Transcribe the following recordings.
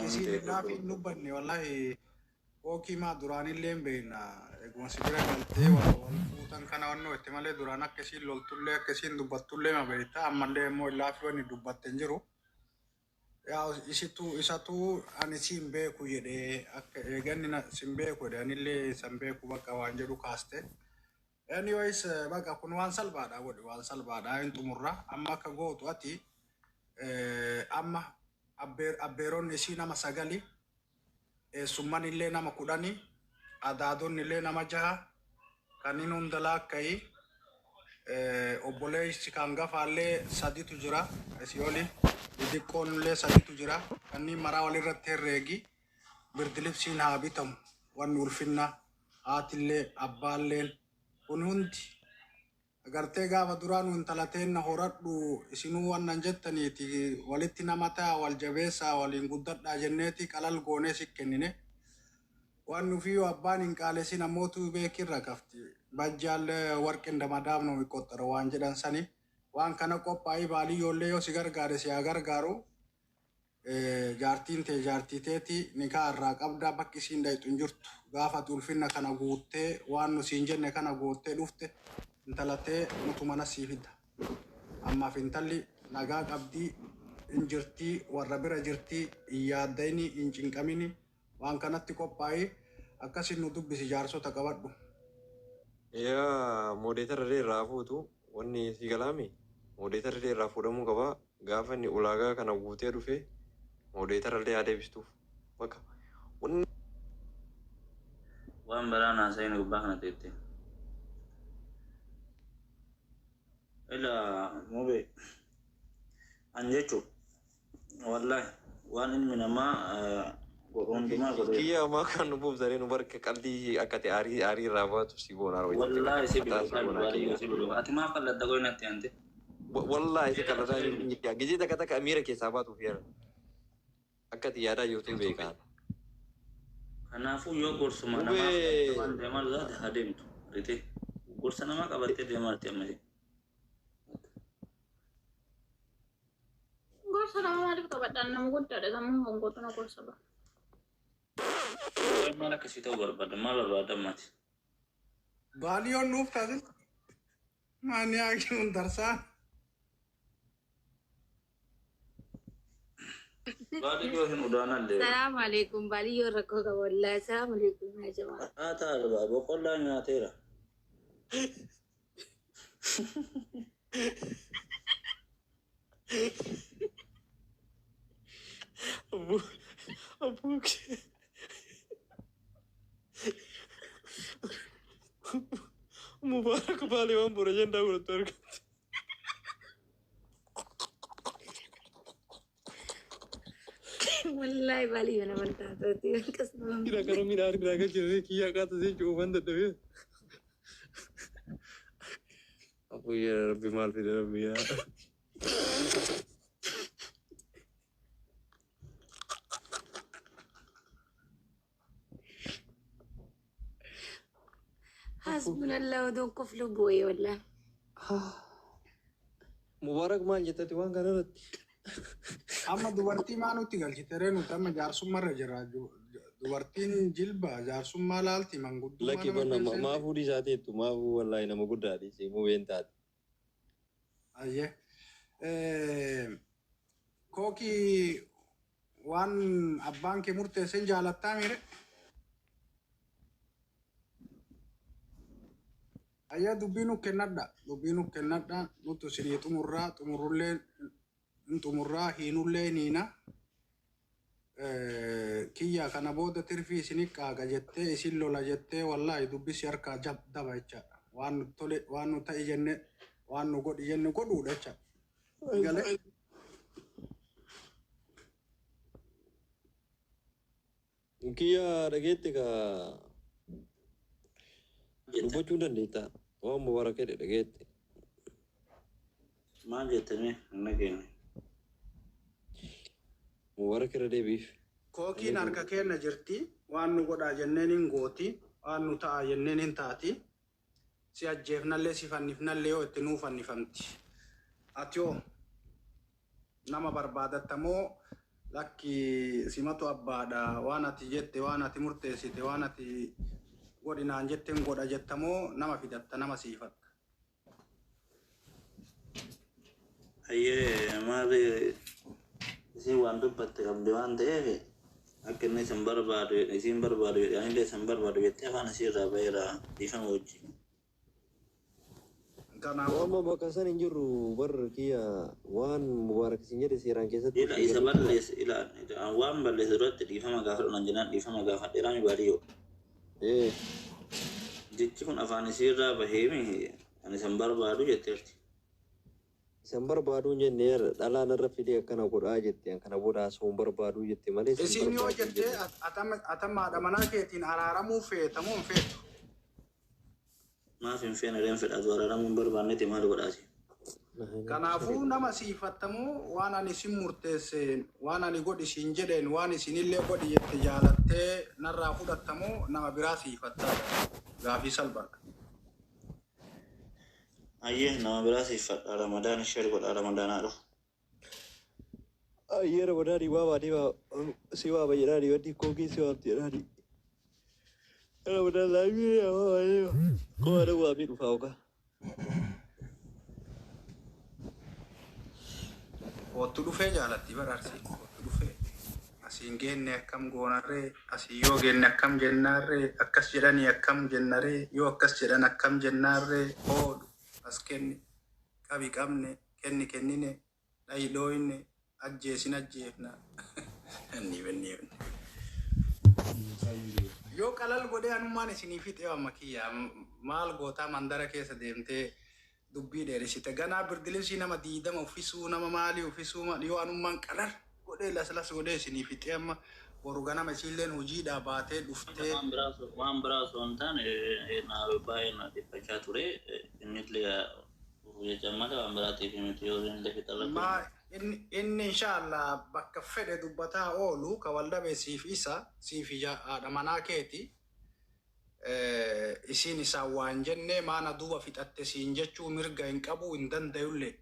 Waan isiin ta'eef illaafi hin dubbanne wallahi kookii maa duraanillee hin beekna. Eeguma si bira galtee wal wal fuutan kana wannoo itti malee duraan akka isiin loltullee akka isiin dubbattullee ma beekta. Ammallee immoo illaafi wanni dubbatte hin jiru. Yaa isitu isatu ani siin beeku jedhee akka eeganni na sin beeku jedhe anillee san beeku bakka waan jedhu kaaste. Anyways bakka kun waan salphaadha godhi waan salphaadha hin xumurra amma akka gootu ati amma abbeeronni isii nama sagali eessumman illee nama 10 adaadonni illee nama jaha kanneen hunda laakka'i obboleessi kan gafaallee saditu jira isii oli xixiqqoon illee saditu jira kanneen maraa walirratti herreegi birdilibsiin haa bitamu wanni ulfinna haatillee abbaalleen kun hundi agartee gaafa duraa nu intala teenna horadhu isinuu wannan jettaniiti walitti nama ta'a wal jabeessaa waliin guddadhaa jenneeti qalal goonee si kennine waan nufiyyuu abbaan hin qaalesin ammootu beekirra kafti bajjaallee warqi indamadaaf nu qoxxara waan jedhan sani waan kana qophaa'ii baaliyyoollee yoo si gargaare si haa gargaaru. Jaartiin tee jaartii teeti nikaa irraa qabdaa bakki isiin dhayxu hin jirtu. Gaafa ati ulfinna kana guuttee waan nu siin jenne kana goottee dhufte intala tee nutu mana sii fida. Ammaaf intalli nagaa qabdii hin jirtii warra bira jirtii hin yaaddayini hin cinqamini waan kanatti qophaayi akkasin nu dubbisi jaarsota qabadhu. Yaa moodeetara illee irraa fuutu wanni si galaami moodeetara illee irraa fuudhamuu qaba gaafa inni ulaagaa kana guutee dhufe moodeetara illee haa deebistuuf bakka wanni Waan biraa hin haasa'in gubbaa kana teettee. Ila mube an jechu wallahi waan ilmi namaa godhu hundumaa godheera. Kiyya ammaa kan nu buuftaree nu barka qaldii akka ta'e aarii aarii irraa baatu si goonaa wayita Wallahi si fataa si bilookaa goonaa baaliyyoo kiyya. si bilookaa ati maaf qalladda qoy natti ante. Wallahi si qalladaa jiru kiyya gizee takka takka miira keessaa baatuuf yeera akka ati yaadaa jirtu beekaan. Kanaafuu yoo gorsuma namaa fudhattee Mubee waan deemaa taate haa deemtu. Argitee gorsa namaa qabattee deemaa jirti amma isheen. Gorsa nama maaliif qabadhaan nama guddaadha sammuun kan na gorsa bara. Qoy maal akkasii ta'uu barbaada maal barbaada ammati. Baaliyoon nuuf taate maani hakimun darsaa. Baaliyyoo hin udaanallee. Salaam alaikum. Baaliyyoo rakkoo qaba wallahi. Salaam alaikum yaa jamaa. Haa ta'a boqqollaa nyaateera. Abbuu Mubaarak baalee waan bora jendaa godhatu argatte. Wallahi baaliyyoo nama taatoti. Akkasuma. Kira kara midhaan irraa galchite kiyyaa qaata see cuufan dadhabee. Abbuu yaa rabbi maal fide rabbi yaa. Hasbunallah odoon koflu boo'e wallahi. Mubaarak maal jettati waan kana irratti? Amma dubartii maa nutti galchite ree nuti amma jaarsummaarra jira. Dubartiin jilba jaarsummaa laalti manguddummaa Lakki nama banna keessatti. maafuu dhiisaa teettu maafuu wallaahi nama guddaa dhiisee mubeen taate. Ayyee. Kookii waan abbaan kee murteesse hin jaalattaa miire? Ayyee dubbii nu kennadha. Dubbii nu kennadha. Nutu isinii xumurraa xumurrullee hin xumurraa hiinullee hin hiina. Kiyya kana booda tirfii isinii qaaqa jettee isin lola jettee wallaahi dubbisi harkaa daba jechaadha. Waan nu tole waan nu ta'i jenne waan nu godhi jenne godhuudha jechaadha. Galee Kiyya dhageetti ka dubbachuu dandeetta. Waan Mubaarak jedhe dhageetti. Maal jettanii hin dhageenye. Mubaarak irra deebiif. Kookiin harka keenya jirti. Waan nu godhaa jenneen hin gooti. Waan nu ta'a jenneen hin taati. Si ajjeefnallee si fannifnallee yoo itti nuu fannifamti. Ati hoo nama barbaadatta moo Lakki simatu abbaadha, waan ati jette, waan ati murteessite, waan ati godhinaan jetteen godha jettamoo nama fidatta, nama siifatta? Ayyee, maali, isiin waan dubbatte qabdi waan ta'eef, akka inni isin barbaadu, isiin barbaadu jedhe, anillee isin barbaadu jettee afaan isii irraa ba'eera, dhiifama wajjin. Kanaafuu Amma bakka san hin jirru bar kiyya, waan Mubaarak isin jedhe seeraan keessatti Ila isa balleesse, ila waan balleesse duratti dhiifama gaafadhu naan jennaan dhiifama gaafadheeraami, baadiyyoo. Ee. Jechi kun afaan isii irraa baheemi, ani isin barbaadu jetteerti. Isan barbaaduu hin jenne, dhalaan irra fidee akkana godhaa jette, kana booda haasa'uu hin barbaaduu jette malee isin Isiin yoo barbaaduu hin jettee jenne. Atama haadha manaa keetiin araaramuu feetamoo hin feetu? Maaf hin feene reen? Fedhatu araaramuu hin barbaannetti maal godhaati? Kanaafuu nama siifattamoo waan ani isin murteesseen, waan ani godhi isin jedheen, waan isinillee godhi jette jaalattee narraa fudhattamoo nama biraa siifattaa? Gaafii salphaadha. Ayyee, nama biraa siifadha. Ramadaan ishee godha, Ramadaanaa dhufu. Ayyee, Ramadaanii waa baadhee si waama jedhaani, wanni kookii si waamti jedhaani. Ramadaan laayii waa baadhee kowaana waamii dhufaa ogaa. Kootu dhufee jaalatti bara Arsii. Kootu dhufee. Asiin geenne akkam goonarree, asii yoo geenne akkam jennaarree, akkas jedhanii akkam jennaree, yoo akkas jedhan akkam jennaarree, hoodhu, as kenni, qabi qabne, kenni kennine, dhayi dhooyne, ajjeesin ajjeefna. Inni benni benni. Yoo qalal godhee anummaan isinii fixee, amma kiyya maal gootaa? Mandara keessa deemtee dubbii dheeresite. Ganaa birdilibsii nama 20 uffisuu, nama maalii uffisuu, yoo anummaan qalal godhee laslas godhee isinii fixee, amma boru ganama isiilleen hojiidhaa baatee dhuftee. Waan biraa osoo hin taane, na baay'ee na dhiphachaa ture. Innillee jecha malee waan biraatiif miti, yoo inni fixarra. Ma inni inshallah bakka fedhe dubbataa oolu, ka wal dhabe siif isa, siif haadha manaa keeti. Isiin isaan waan jenne maana duuba fixatte siin jechuu mirga hin qabu, hin dandayullee.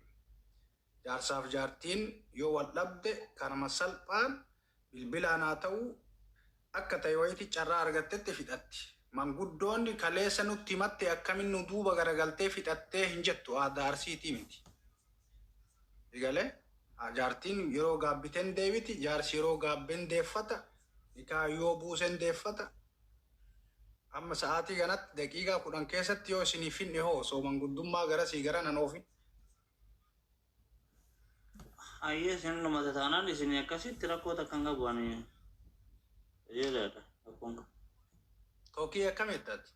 Jaarsaaf jaartiin yoo wal dhabde kanuma salphaan bilbilaan haa ta'u, akka ta'e wayiiti carraa argattetti fixatti. Manguddoonni kaleessa nutti himatte akkamin nu duuba garagaltee fixattee hin jettu, aadaa Arsiitii miti. Egalee jaartiin yeroo gaabbiteen deebiti, jaarsi yeroo gaabbeen deeffata, nikaa yoo buusen deeffata. Amma sa'aatii kanatti daqiiqaa 10 keessatti yoo isinii finne hoo, osoo manguddummaa garasii gara nan oofin. Ayyee, isin dhumate taanaan isin akkasitti rakkoo takka hin qabu, ani qajeelaadha, rakkoon qabu. Kookii akkamitti ati?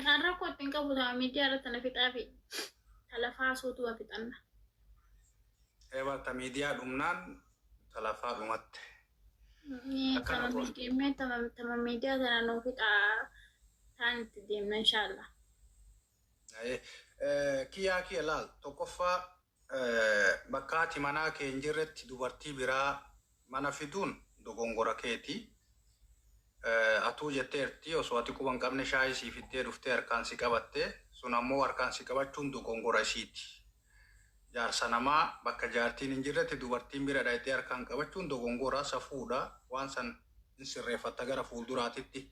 Kan rakkoo ittiin qabu ta'a, miidiyaa irratti na fixaa fi talafaa suutu fixanna. Eebata miidiyaa dhumnaan talafaa dhumatte. Akkana Tama goona. miidiyaa, tama miidiyaa tana nuu fixaa taan itti deemna inshallah. Kiyyaa, kiyya, laal, tokkoffaa bakka ati manaa kee hin jirretti dubartii biraa mana fiduun dogongora keeti. Atuu jetteerti, osoo ati quba hin qabne shaayii sii fiddee dhuftee harkaan si qabatte, sun ammoo harkaan si qabachuun dogongora isiiti. Jaarsa namaa bakka jaartiin hin jirretti dubartiin bira dhayxee harkaan qabachuun dogongora, safuudha, waan san hin sirreeffatta gara fuulduraatitti.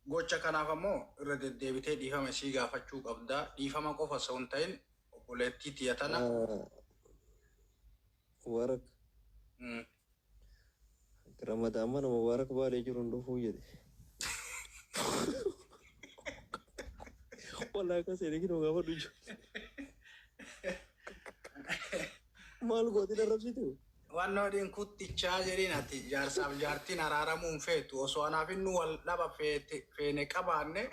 Gocha kanaaf ammoo irra deddeebitee dhiifama isii gaafachuu qabda. Dhiifama qofa osoo hin ta'in, obboleettii tiyya tana. Mubarak. Ramadaan mana Mubarak baalee jiru hin dhufuu jedhe. Wallahi akkas jedhe, kinoo gaafadhu jiru. Maal gooti, darrabsitu? Waan waliin kuttichaa jedhiin, ati jaarsaaf jaartiin araaramuu hin feetu. Osoo anaaf inni wal dhaba feene qabaanne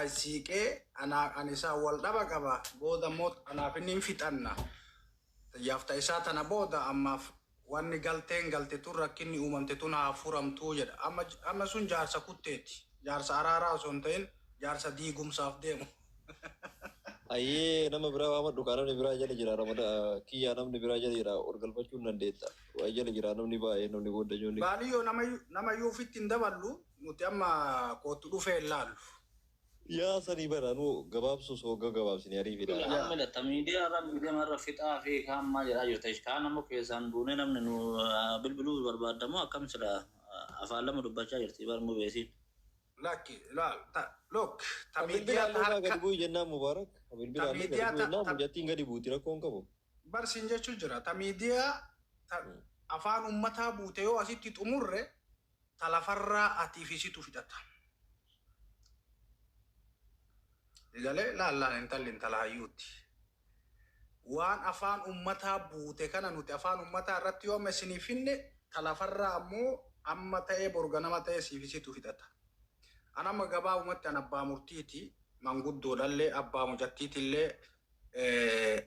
asiiqee ani isaan wal dhaba qaba. Booda immoo anaaf inni hin fixanna. Yaafta isaa tana booda ammaaf wanni galteen galte tun, rakkinni uumamte tun haa furamtuu jedha. Amma sun jaarsa kutteeti. Jaarsa araaraa osoo hin ta'in jaarsa diigumsaaf deemu. Ayyee, nama biraa waamadhu kaa, namni biraa jala jira. Ramada kiyyaa, namni biraa jala jira, ol galfachuu hin dandeetta. Waa jala jira namni baay'ee, namni goddanyoonni. Baaliyyoo, nama iyyuu ofitti hin daballu, nuti amma kootu dhufee hin laallu. Yaa sanii bara nu gabaabsuus hogga gabaabsine ariifidha. Yaa. Amma ta miidiyaa irra miidiyaa irra fixaa fi kaan maal jedhaa jirta. Kaan ammoo keessaan duunee namni nu bilbiluu barbaadamu akkam sila afaan lama dubbachaa jirti bar mubeesiin. Lakki laal ta look ta Ka miidiyaa bilbilaallee ta irraa gadi harka bu'i jennaan Mubaarak. Ka ta bilbilaallee gadi miidiyaa bu'i ta jennaan ta mucattiin gadi buuti rakkoon qabu. barsiin jechuu jira. Ta miidiyaa ta afaan ummataa buute yoo asitti xumurre ta lafarraa atiif isitu fixata. Galee laal laal intalli intala hayyuutti. Waan afaan ummataa buute kana nuti afaan ummataa irratti yoo amma isiniif finne ta lafarraa ammoo amma ta'ee borganama ta'ee siif isitu fixata. An amma gabaabumatti an abbaa murtiiti manguddoodhallee abbaa mucattiitillee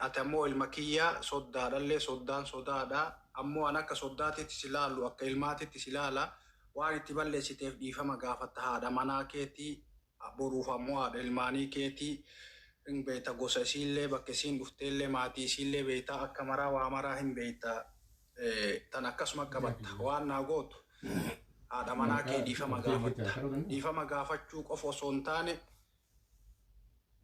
ati ammoo ilma kiyyaa soddaadhallee soddaan sodaadha ammoo an akka soddaatitti si laalu akka ilmaatitti si laala waan itti balleessiteef dhiifama gaafatta haadha manaa keetii boruuf ammoo haadha ilmaanii keetii hin beekta gosa isiillee bakka isiin dhufteellee maatii isiillee beekta akka maraa waa maraa hin beekta tan akkasuma qabatta waan naa gootu haadha manaa kee dhiifama gaafatta. Dhiifama gaafachuu qofa osoo hin taane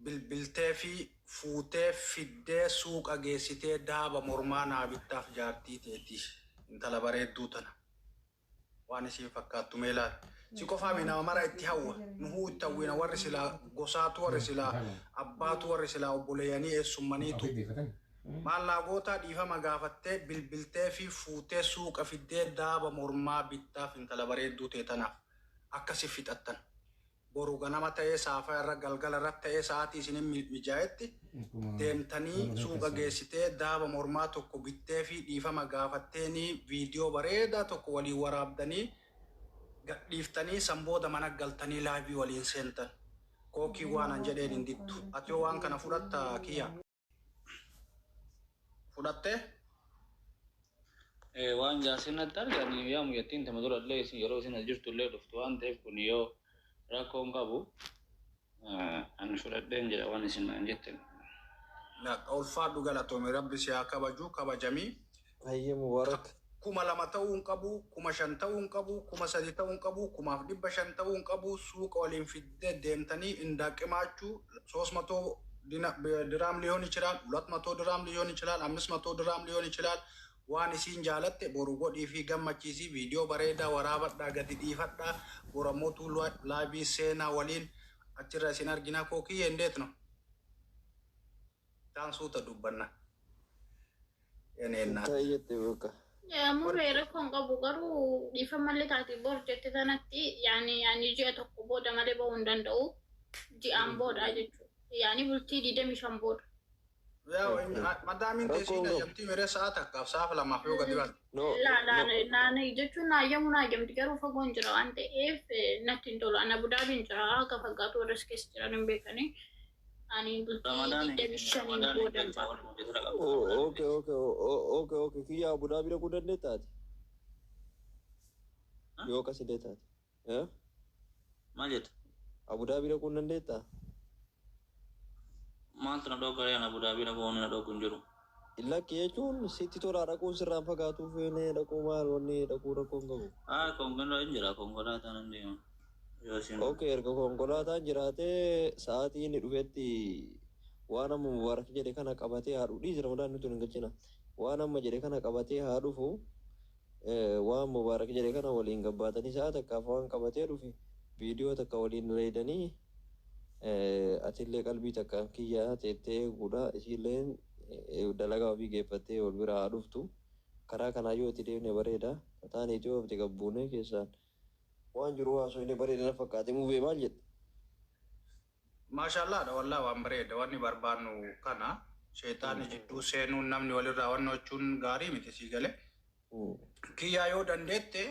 bilbiltee fi fuutee fiddee suuqa geessitee daaba mormaa naa bittaaf jaartii teeti intala bareedduu tana. Waan isiin fakkaattu mee ilaali. Si qofaa mi nama mara itti hawwa. Nuhuu itti hawwina warri silaa gosaatu warri silaa abbaatu warri silaa obboleeyyanii eessummaniitu. Maallaa gootaa dhiifama gaafattee bilbiltee fi fuutee suuqa fiddee daaba mormaa bittaaf intala bareedduu ta'e tanaaf akkasi fixattan. Boru ganama ta'ee saafaa irra galgala irra ta'ee sa'aatii isinin mijaa'etti deemtanii suuqa geessitee daaba mormaa tokko bittee fi dhiifama gaafatteenii viidiyoo bareedaa tokko waliin waraabdanii gadhiiftanii san booda mana galtanii live waliin seentan. Kookii waan an jedheen hin dittu. Ati yoo waan kana fudhatta kiyya? Fudhattee? Waan jaarsin natti arganii yaa mucattiin tama dura illee isin yeroo isin as jirtu illee dhuftu waan ta'eef kun yoo rakkoon qabu ani fudhadheen jedha waan isin naan jettan. Ulfaadhu galatoome rabbi si haa kabaju kabajamii. Hayyee Mubaarak. 2000 ta'uu hin qabu, 5000 ta'uu hin qabu, 3000 ta'uu hin qabu, 1500 ta'uu hin qabu, suuqa waliin fiddee deemtanii indaaqimaachuu ሶስት መቶ ድራም ሊሆን ይችላል፣ 200 ድራም ሊሆን ይችላል፣ 500 ድራም ሊሆን ይችላል። Waan isiin jaalatte boru godhii fi gammachiisii viidiyoo bareedaa waraabadhaa gadi dhiifadhaa boru ammoo live seenaa waliin achirra isin argina kookiyye እንዴት ነው? Taan suuta dubbanna. የኔ እናት Ta'e jette bakka. Muree rakkoon qabu garuu dhiifamallee taate bor jette sanatti yaani yaani ji'a tokko booda malee bahuu hin danda'u. Ji'aan booda jechuudha. Yaani bultii 25 booda. Yaa madaamiin teessii ajamtii miree sa'a takkaaf sa'a lamaaf yoo gadi baate. No. Laa laa jechuun naayyamu naayyamti garuu fagoon jira waan ta'eef natti hin tolu. Ana Abudaabiin jira akka fagaatu warra as keessa jiran hin beekani. Ani bultii 25 booda hin ba'a. Okay. Kiyya Abu Dhabi dhaquu dandeettaati? Yoo akkas illee taate. Maal jetta? Abu Dhabi dhaquu hin dandeettaa? Maaltu na dhooqa re'aan Abu Dhaabii dhaquu wanni na dhooqu hin jiru. Lakki jechuun sitti tolaa dhaquun sirraan fagaatuuf dhaquu maal wanni dhaquu rakkoon qabu. Ah, konkolaataan hin jira konkolaataan hin deema. Yoo isin Okay, erga konkolaataan jiraatee sa'aatii inni dhufetti waan amma Mubaarak jedhe kana qabatee haa dhufu. Dhiisi Ramadaan nuti hin galchina. Waan amma jedhe kana qabatee haa dhufu. Waan Mubaarak jedhe kana waliin gabbaatanii sa'a takkaaf waan qabatee dhufe viidiyoo takka waliin leedanii atillee qalbii takkaan kiyyaa teettee eeguudha. Isiilleen dalagaa ofii geeffattee wal bira haa dhuftu. Karaa kanaa yoo itti deemne bareeda. Mataan itiyoo ofitti gabbuunee keessaan waan jiru haasofne bareeda na fakkaate mubee maal jedhe? Maashaallaadha wallaa waan bareeda wanni barbaannu kana sheexaanni jidduu seenuun namni walirraa wanni jechuun gaarii miti sii galee. Kiyyaa yoo dandeette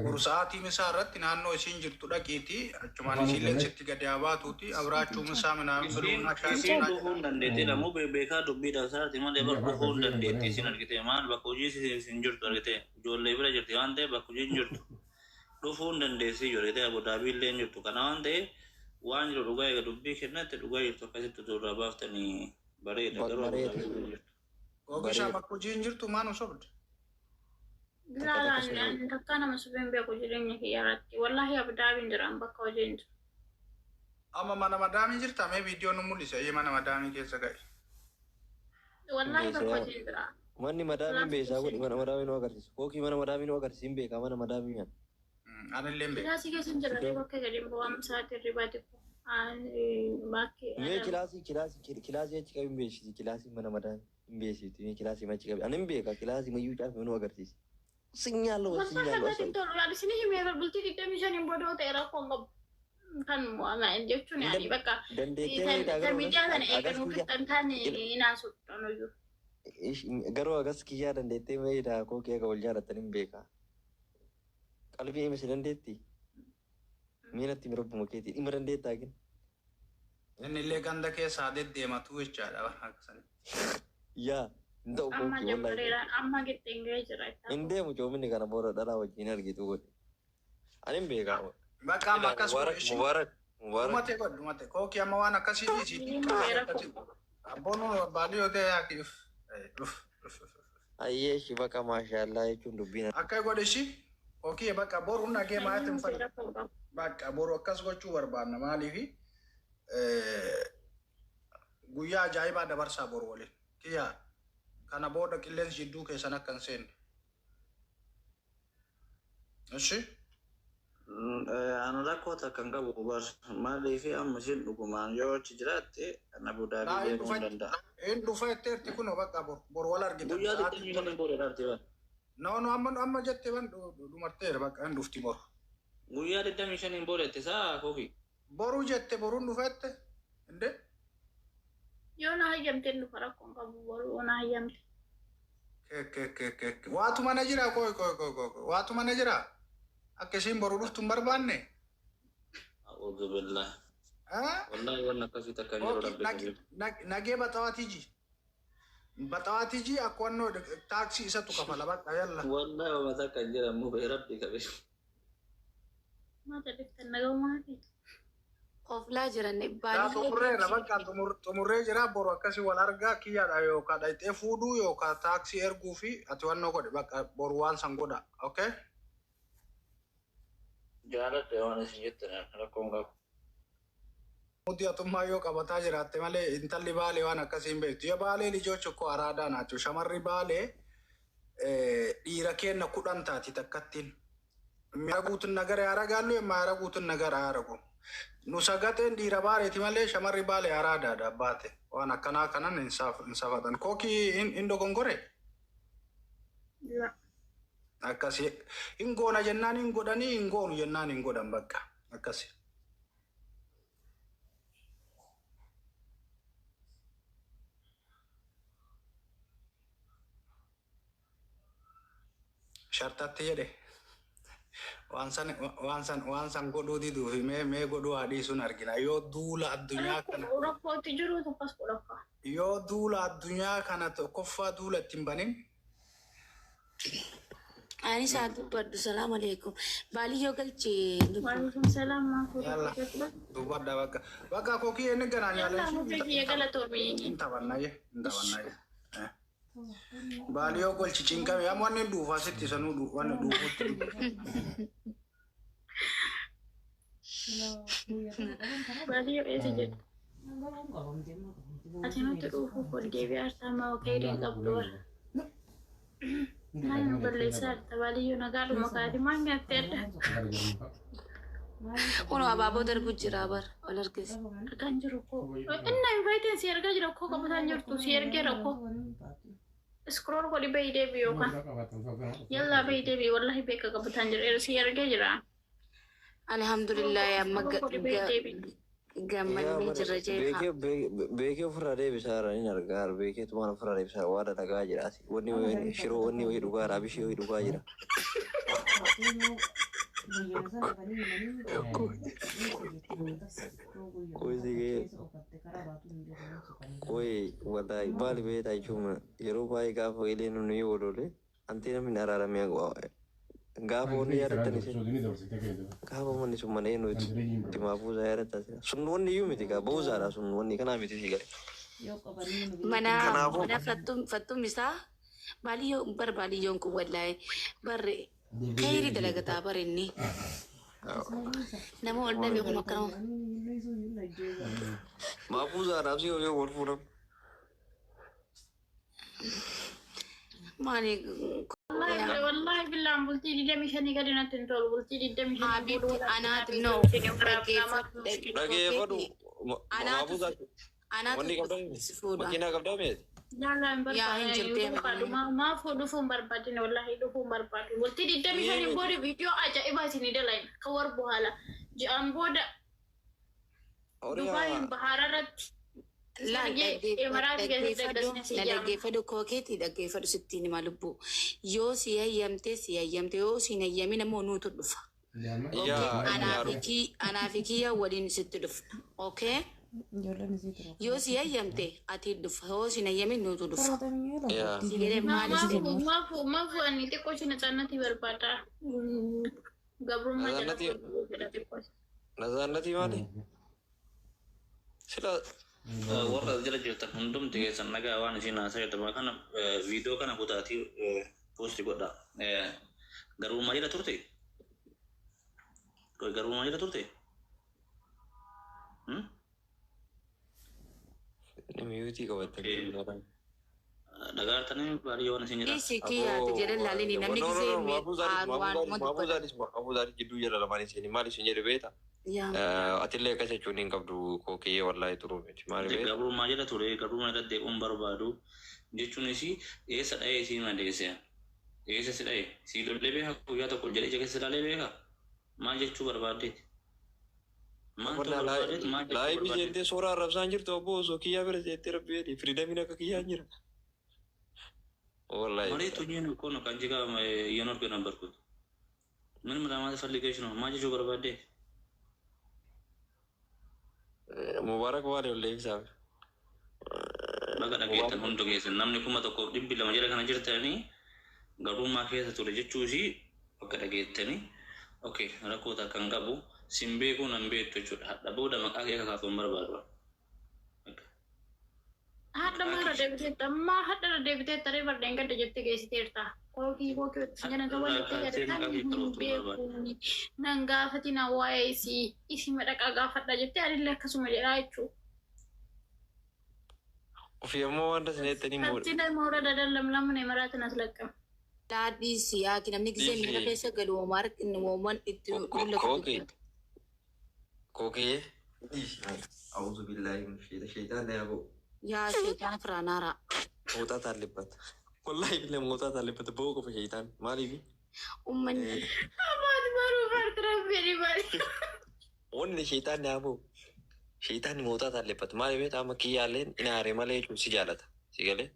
boru sa'aatii misaa irratti naannoo isiin jirtu dhaqiiti achumaan isiillee sitti gadi haa baatuuti abraachuu misaa minaan Isiin isiin dhufuu hin dandeetti lamuu beekaa dubbiidhaaf isaati malee bakka dhufuu hin dandeetti isin argite maal bakka hojii isin jirtu argite ijoollee bira jirti waan ta'eef bakka hojii hin jirtu dhufuu hin dandeessi iyyuu argite Abu Dhaabii illee hin jirtu kana waan ta'eef waan jiru dhugaa eega dubbii kennatti dhugaa jirtu akkasitti turraa baaftanii bareeda garuu Abu Bareeda. Dhaabii illee hin jirtu. Oogishaa bakka hojii hin jirtu maan sobde. Laa laa takka nama supheen beeku jireenya kiyya irratti. Wallaahi Abudaabiin jiraan bakka hojii hin jiru. Amma mana madaamii jirta mee viidiyoo nu mul'isa. Iyyee mana madaamii keessa ga'i. Wallaahi Beesaa. bakka hojii jira. Manni madaamiin beesaa godhi mana madaamii nu agarsiisu. Kookii mana madaamii nu agarsiisu hin beekaa mana madaamii kan. Anillee hin beeku. Kilaasii keessa hin jirre bakka gadi hin bu'amu sa'aatii hirribaa xiqqoo. Mee kilaasii kilaasii kilaasii achi qabi hin beeksisi kilaasii mana madaamii hin beeksifti mee kilaasii achi qabi. Ani hin beeka kilaasii mayyuu caafi nu agarsiisi. Sinyaaloo Wallaahi sinyaaloo natti hin tolu. Yaani isin himee bultii 25 booda ta'e rakkoo hin qabu. Kan jechuun yaani bakka dandeettee meedaa garuu miidiyaa sana agas eeganuu kiyya qixxan taane inaasudhaan iyyuu. garuu agas kiyyaa dandeettee meedaa kookii akka wal jaalatan hin beeka. Qalbii hima si dandeetti. Mee natti himi rabbuma keetii dhimma dandeettaa gin. Inni illee ganda keessaa deddeematu jechaadha. Akkasanii. Yaa hin ta'u Amma kookii wallaahi. jammareeraan amma qixxeen ga'ee jira. Hin deemu coomini kana booda dhalaa wajjin argitu godhe. Ani hin beekaa. Bakka amma akkas godhe Mubaarak ishii. mubaarak mubaarak. Dhumate godhe dhumate. Kookii amma waan akkasii dhiisii. Abboon baalii yoo ta'e yaaki dhuf. Dhuf. Dhuf. Ayyee shi baqa maashaallaa jechuun dubbiin. Akka godhe ishii. Kookii bakka boru nagee maatii hin fayyadu. Bakka boru akkas gochuu barbaanna maaliifi guyyaa ajaa'ibaa dabarsaa boru waliin. Kiyyaa kana booda qilleensi jidduu keessan akka hin seenne. Ishi Ani rakkoo takka hin qabu bar maaliif amma isheen dhugumaan yoo achi jiraatte ana Naa Abudaabii hin deemuu hin dhufa danda'a. hin dhufa jetteerti kunoo bakka boru boru wal argitan. Guyyaa 25 booda dhaabte bar. No no amma amma jette ban dhumarteera bakka hin dhufti boru. Guyyaa 25 booda itti isaa kookii. Boru jette boruun dhufa jette. Inde Yoo na hayyamte dhufa rakkoo hin qabu boru yoo na hayyamte. ke ke ke ke ke. Waatu mana jira koi koi koi koi koi. Waatu mana jira. Akka isiin boru dhuftu hin barbaanne. A'uudhu billah. Ah? Wallaahi waan akkasii takka hin jiru Okay, rabbi qabu. nagee baxawaatiji. Baxawaatiji akka wannoo taaksii isatu kafala bakka yalla. Wallaahi waan takka hin jiran mubee rabbi qabe. Maata dhiftan nagamaa fi. Qoflaa jiran Daa baaliyyee xumurreera bakka xumurree jira boru akkasii wal argaa kiyyaadha yookaan dhayxee fuudhuu yookaan taaksii erguu fi ati wannoo godhe bakka boru waan san godha. Okay? Jaaladha waan isin jettan rakkoon qabu. Muti atummaa yoo qabataa jiraatte malee intalli baalee waan akkasii hin beektu. Yoo baalee lijoochi koo araadaa naachuu shamarri baalee dhiira kenna 10 taati takkattiin. Mi'a guutuun nagara yaaragaallu yemma guutuun nagara yaaragu. Nu sagateen dhiira baaleeti malee shamarri baalee araadaadha baate. Waan akkanaa kanan hin safatan. Kookii hin dogongore? Akkasi. Hin goona jennaan hin godhanii hin goonu jennaan hin godhan bakka. Akkasi. Shartatti jedhe. Waan san waan san waan san godhuu diduu fi mee mee godhuu haa dhiisuun argina. Yoo duula addunyaa kana Rakkootti jiru tokkos godhakka. yoo duula addunyaa kana tokkoffaa duula ittiin banin Ani isaa dubbadhu salaam alaikum. Baaliyyoo galchee dubbu. Waalaikum salaam yalla dubbadha bakka bakka kookii inni ganaan Yalla mufii kiyya galatoomii. hin taphannaye hin taphannaye. Baaliyoo golchi cinqame amma wanni dhuufaa sitti sanuu wanni dhuufutti. Baaliyyoo eessa jirtu? Ati nutti dhufuuf ol deebi'aa jirta amma khayriin qabdu bara. Maal nu balleessaa jirta baaliyyoo nagaadhuma kaati maal nyaattee adda? Kunoo abaaboo darbu jira bar ol argis. Argaan jiru koo. Inna inviting si ergaa jira koo qabataan jirtu si ergeera koo. Scroll godhi bahii deebi yookaan. Yallaa bahii deebi wallahi beeka qabataan jira si ergee jira. Alhamdulillah amma Godhi bahii deebi. gammannee jirra jeeqa. Beekee ofirraa deebisaa jira ni argaa beekee tumaan ofirraa deebisaa waa dalagaa jira asi. Wanni shiroo wanni wayii dhugaa jira abishii wayii dhugaa jira. Qoy wallahi maali beektaa jechuun yeroo baay'ee gaafa ileen nuyi waloole antee namni araaramee gaafa wanni yaadattan isin gaafa manni sun mana eenyuti timaa buusaa yaadatta sun wanni iyyuu miti gaa buusaadha sun wanni kanaa miti si gale. Mana mana fattuun isaa baaliyyoo bar baaliyyoon kun wallahi barre khayrii dalagataa bar inni. Nama wal dhabe kun akkanuma. Maafuuzaadhaaf si yoo wal fuudhan. Maali? Wallahi billaan bultii 25 gadi natti hin tolu. Bultii 25 Habiibti anaatu no. Dhageeffadhu. Anaatu Maafuuzaa anaatu wanni qabdaa si fuudha. makiinaa qabdaa meeti? Laalaa hin Yaa hin jirtee barbaadu. Maaf dhufuu hin barbaadine, wallahi dhufuu hin barbaadu. Bultii 25 booda viidiyoo ajaa'ibaa isinii dalagne kan warbu haala. Ji'aan booda Dubaayin bahaara irratti Laal Imaraat keessatti dhaggeeffadhu akkasuma si na jaama. dhaggeeffadhu kookeetii dhaggeeffadhu sittiin hima lubbuu. Yoo si hayyamte si hayyamte, yoo si hin hayyamin ammoo nuutu dhufa. Okay? Yaa Anaa fi kiyya waliin sitti dhufna. Okay? Yoo si hayyamte ati dhufa, yoo si hin hayyamin nuutu dhufa. Yaa Si jedhee maali si Maafu maafu ani xiqqoo ishee natsaannatii barbaada. Gabrummaa jala Natsaannatii jedha xiqqoo. Natsaannatii maali? Sila Warra as jala jirtan hundumti keessan nagaa waan isin haasaa jirtan kana viidiyoo kana kutaatii post godha. Garbummaa jala turte? Garbummaa jala turte? Hmm? Miyuutii qabattanii. Dhagaartanii baadiyyaa waan isin jedhan. Dhiisi kiyyaati jedhan laalini namni gisee aaru waanuma dubbata. Maafuuzaanis jidduu jala lamaan isin maal isin jedhe beekta? Yaa. Atillee akkas jechuun hin qabdu kookiyyee wallaahi turuu miti. Maali beekta? Gabrummaa jala ture, gabrummaa jala deebi'uun barbaadu jechuunis eessa dha'ee isii madeesse? Eessa si dha'e? Si lolee beeka guyyaa tokko jedhee ija keessa ilaalee beeka? Maal jechuu barbaaddeeti? Maal ta'uu barbaaddeeti? Maal jechuu Laayibii barbaaddeeti? seentee suuraa arrabsaan jirtu obbo osoo kiyyaa bira seentee rabbi jedhi firiidamiin akka kiyyaa hin jira. Wallaahi. መሬት ሆኜ ነው እኮ ነው ከአንቺ ጋር እየኖርኩ የነበርኩት። ምንም ለማለት ፈልገሽ ነው? ማን jechuu barbaadde? Mubaarak waale wallee ibsaaf. Baga dhageettan hundi keessan namni 1200 jala kana jirtanii gabrummaa keessa ture jechuusi bakka dhageettanii okay rakkoo takka hin qabu sin beekuu nan beektu jechuudha. Hadha booda maqaa kee kakaasuu hin barbaadu. Hadha maara deebiteetta ammaa hadha deebiteetta ree bardeen gadda jettee geessiteerta. Kookii kookii jedhan kan walitti gadatan hin beeku. Nan gaafatina waa'ee isii isii madaqaa gaafadha jettee anillee akkasuma jedhaa jechuudha. Ofii ammoo waan tasneettanii muudha. Kanti moora dadallam imaraatin as laqqama. Laa dhiisi yaaki namni gisee miira keessa galu homaa arginu homaan itti mul'atu. Kookii. Kookii. Auzu billaahi min shaytaan yaa ba'u. Yaa sheetaan firaanaara. መውጣት አለበት። ወላሂ ቢላሂ መውጣት አለበት። በው ቆፈ ሸይጣን ማሊፊ Uummanni Abaat baruu fartirafii maali. ወን ሸይጣን ያቦ ሸይጣን መውጣት አለበት። ማሊ ቤት አመ ኪያሌን inaare malee jechuun si jaalata si galee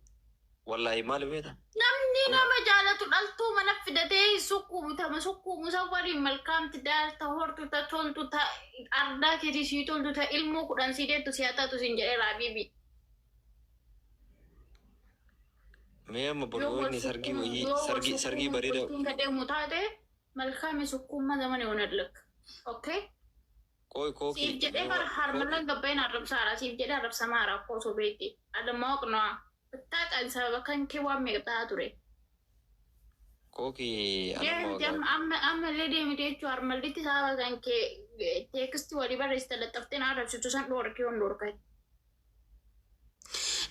wallaahi maali beeta Namni nama jaalatu dhaltuu mana fidatee sukkuumu tama sukkuumu san waliin malkaamti daarta hortu ta toltu ta ardaa keetii sii toltu ta ilmoo 10 sii deettu si haa taatu siin jedheera habiibi. Mee amma Yoo wal borgoonni sargii sukkuumu wayii yoo wal sargii sargii sukkuumu bareeda bultiin ka deemu taate malkaami sukkuummaa zamana yoonadlak. Okay? Qoy kookii Siif jedhee bara harmallan gabbayin arrabsaara siif jedhee arrabsamaara akkoo osoo beekti. Adammaa waqnaa. Bittaaqaan sababa kan kee waan meeqa ta'aa ture. Kookii anamma Deemti waggaa amma amma ammallee deemite jechuun harmallitti sababa kan kee teekstii walii barreessite laxxaftee na arrabsitu san dhoorkee hon dhoorkate.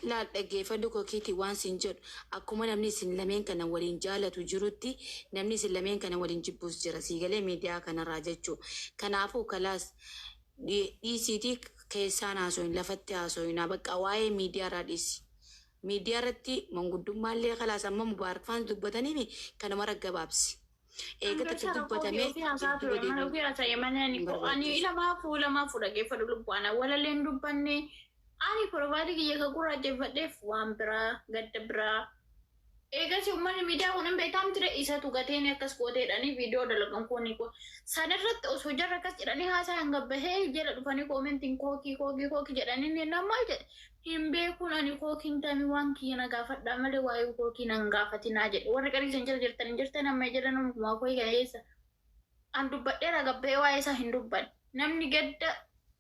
Laal dhaggeeffadhu kokiitii waan sin jedhu akkuma namni isin lameen kana waliin jaalatu jirutti namni isin lameen kana waliin jibbuus jira siigalee miidiyaa kanarraa jechuu. Kanaafuu kalaas dhiisiitii keessaan haasoyin lafatti haasoyinaa bakka waa'ee miidiyaarraa dhiisi. Miidiyaa irratti manguddummaallee kalaas amma Mubaarak faan dubbataniimi kanuma raggabaabsi. Eega takka dubbatamee Ofii haasaa dudduuba ture mana deebiin ofii haasa'e mana ani hin ani barbaachisu. lamaafuu lamaafuu dhaggeeffadhu lubbu ana walalleen dubbanne ani profaayilii kiyya ka gurraacheffadheef waan biraa gadda biraa. Eegas uummanni miidiyaa kun hin beekamu ture isatu gateen akkas gooteedhanii viidiyoo dalagan kun sanarratti osoo jarra akkas jedhanii haasaa hanga bahee jala dhufanii koomentiin kookii kookii kookii jedhanii inni nama jedhe hin beekuun ani kookiin tamii waan kiyya na gaafadhaa malee waa'ee kookii nan gaafatinaa jedhe warri qarii jala jirtan hin jirtan amma jala namumaa kooyi kana keessa an dubbadheera gabbahee waa'ee isaa hin dubbanne namni gadda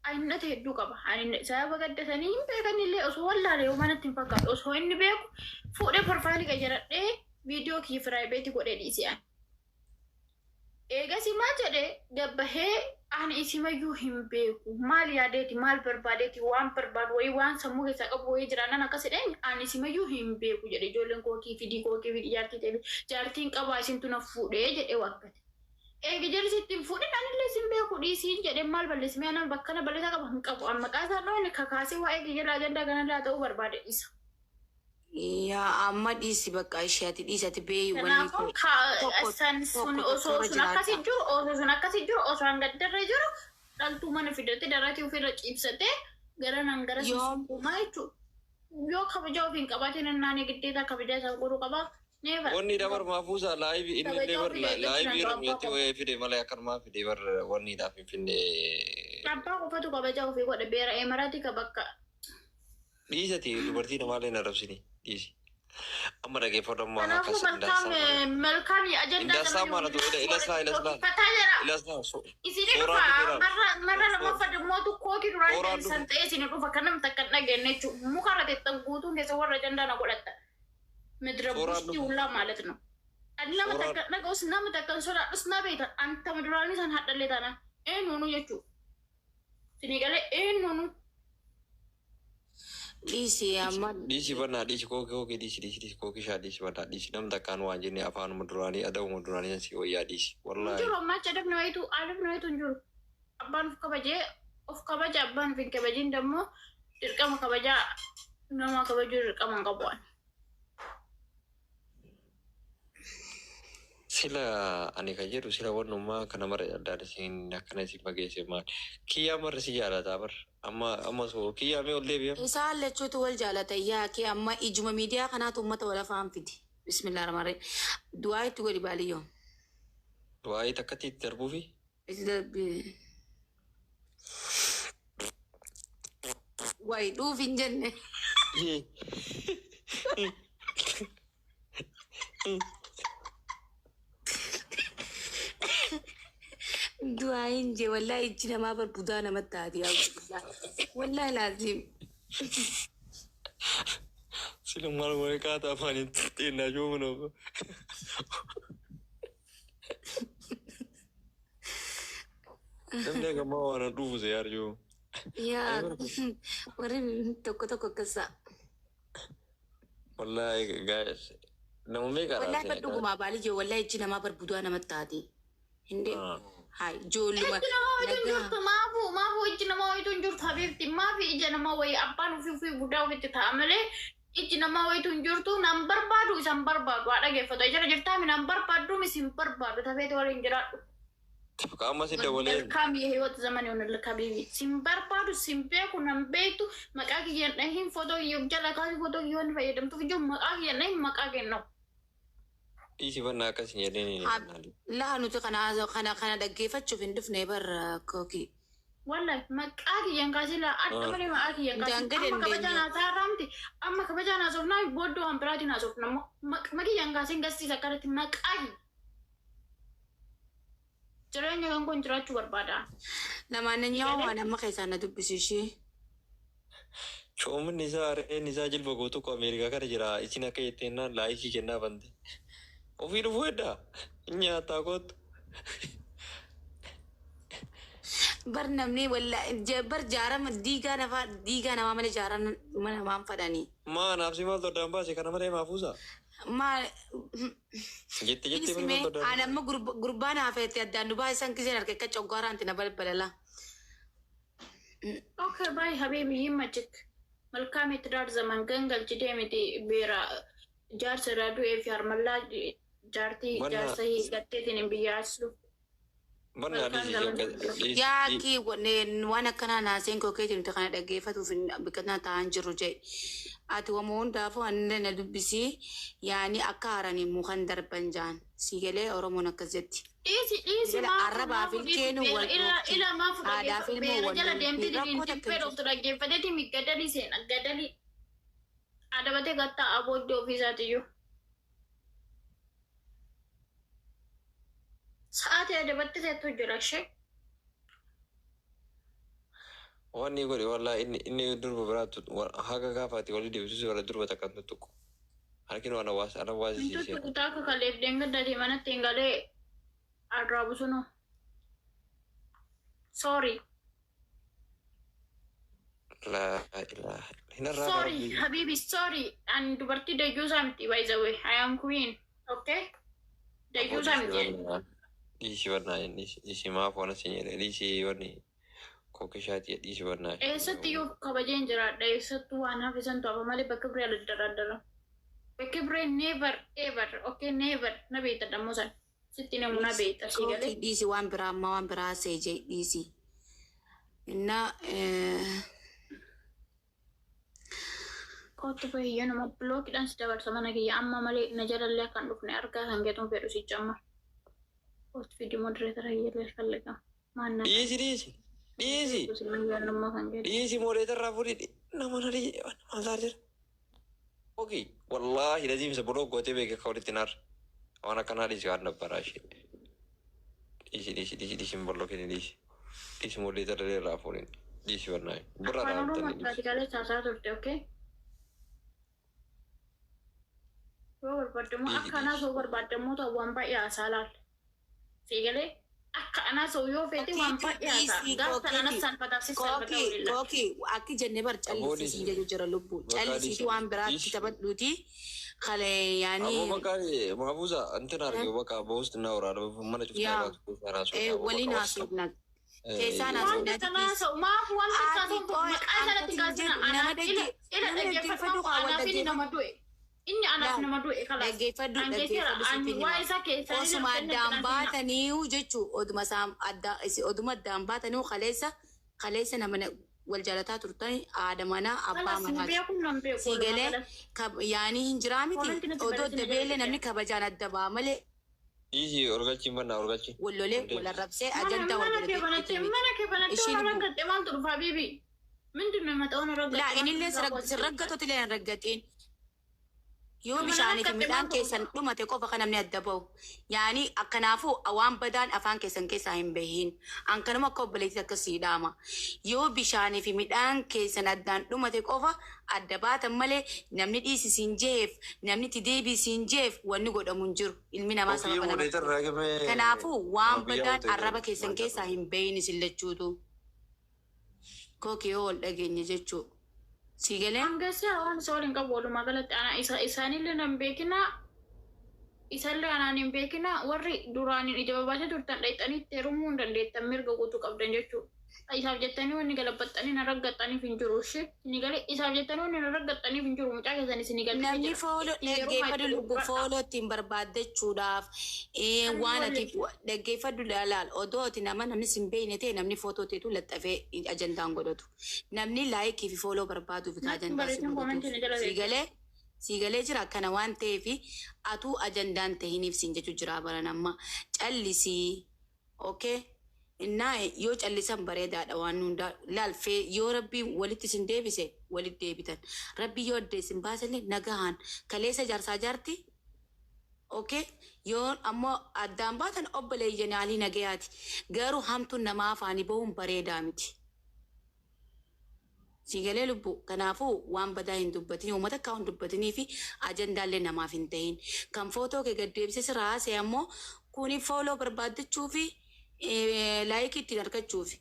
aynata hedduu qaba. Ani sababa gadda sanii hin beekan illee osoo wallaale yoo manatti hin fakkaatu osoo inni beeku fuudhee profaayilii qajaradhee viidiyoo kiyya firaayibeetii godhee dhiisee ani. Eegasii maal jedhe gabbahee ani isimayyuu hin beeku. Maal yaadeeti maal barbaadeeti waan barbaadu wayii waan sammuu keessaa qabu wayii jiraannan akkas jedheen ani isimayyuu hin beeku jedhe ijoolleen kookii fidii kookii fidii jaartii ta'e jaartiin qabaa isintu na fuudhee jedhe waakkate. Eegi jarri sitti hin fuudhin anillee sin beeku dhiisiin jedhee maal balleessi mee anaan bakka na balleessaa qaba hin qabu. Amma maqaa isaa dhoone kakaasee waa'ee kiyya ajandaa kanarraa ta'uu barbaade isa. Yaa amma dhiisi bakka ishee ati dhiisi ati beeyi wanni Kanaafuu tokko san sun tokko osoo tokkorra sun akkasii jiraata. jiru osoo sun akkasii jiru osoo hangaddarra jiru dhaltuu mana fidate daratii ofirra ciibsatee gara nan gara Yoom sissuumaa jechuudha. Yoo kabajaa ofii hin qabaatin naannoo giddeetaa kabajaa isaa godhuu qabaa. Never. Wanni dabar maafuusa laayivi inni illee Kabajaa bar ofii eeggachuu laayivi danda'u abbaa irratti qofa. wayii fide malee akkanumaa fide bar wanni dhaaf hin finne. Abbaa qofatu kabajaa ofii godha beera eemaraati ka bakka. Dhiisati dubartii namaallee hin arrabsini dhiisi. Amma dhaggeeffadhu amma Kanaafuu akkas መልካም indaassaa መልካም የአጀንዳ indaassaa ዘመን maalatu ይሁንላችሁ። ilasnaa ilasnaa Fataa jedha. ilasnaa Isini suuraa dhufa dhufeera marra marra lammaffaa dhimmootu kookii duraan suuraan deemsan dhufe ta'ee isini dhufa kan namni takka hin dhageenye jechuudha. Muka irra teettan guutuun keessa warra ajandaa na godhatta. Midira suuraan bushtii dhufe hullaa ማለት ነው. Ani nama suuraan takka dhaga'us nama takka hin sodaadhus na beektan antama duraanii san hadhallee taana eenyuunu jechuudha. Isinii galee eenyuunu. Dhiisi amma dhiisi bannaa dhiisi kookii kookii dhiisi dhiisi dhiisi kookii shaa dhiisi bannaa dhiisi namni takkaan waan jenne afaanuma duraanii adabuma duraanii san si wayyaa dhiisi Hin wallaahi. jiru ammacha adabni wayitu adabni wayitu hin jiru. Abbaan of kabajee of kabaja abbaan of hin kabajin dammoo dirqama kabajaa nama kabajuu dirqama hin qabu. Sila ani kan jedhu sila wannummaa kana mara addaan isin akkana isin fageesse maal kiyyaa marri si jaalataa bar amma amma soo kiyyaa mee ol deebi'am. Isaan lachuutu wal jaalata yaa kee amma ijuma miidiyaa kanaatu uummata wal afaan fidi. Bismillah rahmaan rahiim. Du'aa itti godhi baaliyyoo. Waa'ee takkatti itti darbuufi Itti darbi. Wayi dhuuf hin jenne. Du'aa hin jee wallaahi ijji namaa bar budaa namatti taati yaa billah. Wallaahi laazim. Sila maal wal kaata afaan itti xinnaa joomuna. Namni akka ammaa waan dhufu se yaar joo. Yaa warri tokko tokko akkas ta'a. Wallaahi guys nama meeqa Wallaahi bar dhugumaa baaliyyoo wallaahi ijji namaa bar budaa namatti taati. Hindee haa ijoolluma Ijji namaa wayitu hin nagaa. jirtu maafuu maafuu ijji namaa wayitu hin jirtu habiibti maafi ija namaa wayii abbaan ofii ofii guddaa ofitti ta'a malee ijji namaa wayitu hin jirtu nan barbaadu isan barbaadu haa dhageeffatu ijara jirtaami nan barbaadu isin barbaadu tafeeti waliin jiraadhu. Qaama si dabalee መልካም የህይወት ዘመን ይሆንልህ ሀቢቢ። ሲንበርባዱ ሲንቤኩ ነንቤቱ መቃ kiyyan dhahin footoo kiyya jala kaasii footoo kiyya wanni fayyadamtuuf iyyuu maqaa kiyyan dhahin maqaa kennamu. Dhiisi bannaa akkas hin jedheen. Laa nuti kana kana kana dhaggeeffachuuf hin dhufne bar kookii. Wallahi maqaa kiyyan kaasii laa adda malee maqaa kiyyan kaasii Daangaa amma kabajaa dandeenya. naasaa irraamti amma kabajaa naasofnaa booddee waan biraatiin haasofna immoo maqaa kiyyan kaasiin gasiisa akkanatti maqaa kiyya. Jireenya kan kun jiraachuu barbaada. Lamaanyanyaa waan amma keessaa na dubbisu ishee. Coominni isaa re'een isaa jilba gootu tokko Ameerikaa kana jira. Isin akka jetteenaan laayikii kennaa bante. Ofii dhufuu heddaa. Nyaataa kootu. Bar namni wallaahi bar jaarama diigaa nafaa diigaa namaa malee jaarama namaan fadhanii. Maa naaf si maaltu addaan baase kana malee maa fuusaa? Maal Jette jettee malee dhiisime maaltu addaan ani amma gurbaan haafeetti addaan dubaa isaan kiseen harka akka coggaaraanti na balbalala. Okay, bye habibi ይመችክ። መልካም የትዳር ዘመን ገንገልች deemiti beera jaarsa irraa du'ee fi harmallaa jaartii Banna jaarsa hiigatteetiin biyya as dhufu. Banna መልካም dhiisi ዘመን dhiisi. Yaakii waan akkanaa naaseen koo keetii nuti kana dhaggeeffatuuf biqilaa ta'an jiru jee. Ati wama hundaafuu ani na dubbisii yaani akka haaranii mukan darban jaan. Si galee Oromoon akkas jetti. Dhiisi dhiisi Jala maafu arrabaa maafu fi dhiisi ilkeenu beera wal ila dhoofti. ila maafu Aadaa fi dhaggeeffa ilmoo beera wal jala lolti. deemtee Rakkoo takka dibbee hin dhooftu dhaggeeffateeti gadalii seena gadalii adabatee gattaa abooddee ofiisaatiyyuu. Sa'aatii adabatte seettu jira ishee. Wanni godhe wallaahi inni inni durba biraattu haga gaafaati walii deebisuus wala durba takka tuttuqu. Harkin waan hawaasa ana Wantoota hawaasisiisee. kutaa akka kaleef deengadaati manatti hin galee Arraabu sunu. Sorry. Laa ilaaha. Hin arraaba Sorry, rabbii. Habibi, sorry. Ani dubartii dayyuusaa miti, by the way. I am queen. Okay? Dayyuusaa miti. Dhiisi bannaa, dhiisi, maaf waan asin jedhe, dhiisi, wanni kookishaati, dhiisi bannaa. Eessatti yoo kabajeen jiraadha. Eessattuu waan hafe santu hafa malee bakka biree ala. Bakka biree never ever. Okay, never. Na beekta dammoo san. Sitti namu na beekta. Si galee. Kookii, dhiisi, waan biraa amma waan biraa seejee dhiisi. Innaa Kootu bahiyyoo nama blockiidhaan si dabarsa mana kiyya amma malee na jalallee akkan dhufne argaa kan keetuun fedhu sicha amma. Kootu fidi moderator hiyyallee fallaqama. Maannaa. Dhiisi, dhiisi, dhiisi. Silmii kan jedhu. Dhiisi, moderatorraa fuudhi, nama na dhiisi, maal ta'a jira. Okey, wallaahi laziimsa block gootee beeka akka walitti naar. Waan akkanaa dhiisi, waan dabbaraa ishee. Dhiisi, dhiisi, dhiisi, dhiisi, hin blockiin, dhiisi. Dhiisi, moderatorra irraa fuudhin. Dhiisi bannaa. Birra Afaan Oromoo dhaabbatanii dhiisi. practically haasaa turte, okay? Yoo barbaaddamoo Dhiisi, akka anaa dhiisi. ta'uu barbaaddamoo ta'u waan baay'ee haasaa laal. Siigalee akka anaa ta'u yoo feete waan baay'ee haasaa. Dhiisii Gaafa sana anas kookiiti. salphataaf si salphataa Kookii waliin. kookii, akki jenne bar Aboo callisii dhiisi. siin jedhu jira lubbuu. Bakka Callisiitu dhiisi. waan biraatti Dhiisi. taphadhuuti. Kalee Aboo yaanii bakka maafuusa እንትን አድርገው በቃ በውስጥ እናውራ፣ mana cuftaa yaa raatu waliin haasofna. Keessaan Waan haasofna. takka ta'u maaf waan takka Ati ta'u qoy maqaa sanatti ankatiin kaasina jedhu nama anaaf ila ila nama dhaggeeffadhu dhaggeeffadhu haa wal anaaf inni dhaggeeffadhu. nama du'e. Inni anaaf Laal nama du'e kalaas. dhaggeeffadhu An jechuudha dhaggeeffadhu ani sitti waa hima. isa keessaa Osuma addaan baatanii jechuu oduma isaan adda oduma addaan baatanii kaleessa kaleessa nama wal jaalataa turtan haadha manaa abbaa Kalaas hin manaati. beeku nan beeku Si walumaa galee galatti. yaanii hin jiraa miti Wanti nuti odoo barreessine dabeellee jala namni kabajaan adda ba'a malee Dhiisi, orgalchiin bannaa, orgalchiin. wal lolee wal arrabsee Mana ajandaa wal mana kee godhatee banattee miti. mana kee banattee Ishiin waan raggatte maaltu dhufa habibi? ምንድን ነው የመጣውን ረገጥ Laa inillee sirraggatooti illee hin raggatiin. Yoo bishaanii fi midhaan keessan dhumate qofa kan namni adda bahu. Yaani akkanaafuu waan badaan afaan keessan keessaa hin bahin. Ankanuma akka obboleettii akkasii dhaama. Yoo bishaanii fi midhaan keessan addaan dhumate qofa adda baatan malee namni dhiisisiin jeef, namni itti deebisiin jeef wanni godhamu hin jiru. Ilmi namaa Ofii sababa nama. moderatorraa gamee Kanaafuu waan guyyaa badaan wanta arraba keessan keessaa hin bahin isin lachuutu. Kookii yoo wal dhageenye jechuu. Si galee? Hangasii waan isa waliin qabu walumaa galatti ana isa isaanillee nan beekina, isallee anaan hin beekina. Warri duraaniin ija babaasee turtan dhayxanii itti heerumuu hin dandeettan, mirga guutuu qabdan jechuudha. Isaaf jettanii wanni galabbaxxanii na raggaxxaniif hin jiru ishee ni galee, isaaf jettanii wanni na raggaxxaniif hin jiru, mucaa keessan isin galchee Namni jira. follow Itti heerumaa dhaggeeffadhu itti lubbu gurguradha. follow ittiin barbaaddachuudhaaf waan ati dhaggeeffadhu laalaal odoo ati nama namni sin beekne ta'e namni footoo ta'etu laxxafee ajandaan godhatu. Namni like fi follow barbaaduuf ka Natti ajandaa si barreessin godhatu. commentii na jala Si beekte. galee si galee jira akkana waan ta'eef atuu ajandaan tahiniif siin jechuu jira baran amma callisii. Okay? Innaa yoo callisan bareedaadha waan hundaa laalfee yoo rabbiin walitti isin deebise walitti deebitan. Rabbi yoo adda isin baasellee nagahaan kaleessa jaarsaa jaarti. Okay? Yoo ammoo addaan baatan obboleeyyan haalii nagayaati. Garuu hamtuun namaa afaanii bahuun bareedaa miti. Si galee lubbu? Kanaafuu waan badaa hin dubbatin, uummata akka hin dubbatinii fi ajandaallee namaaf hin tahin. Kan footoo kee gad deebisee sirraa haasa'e ammoo kuni follow barbaaddachuu fi like ittiin argachuufi.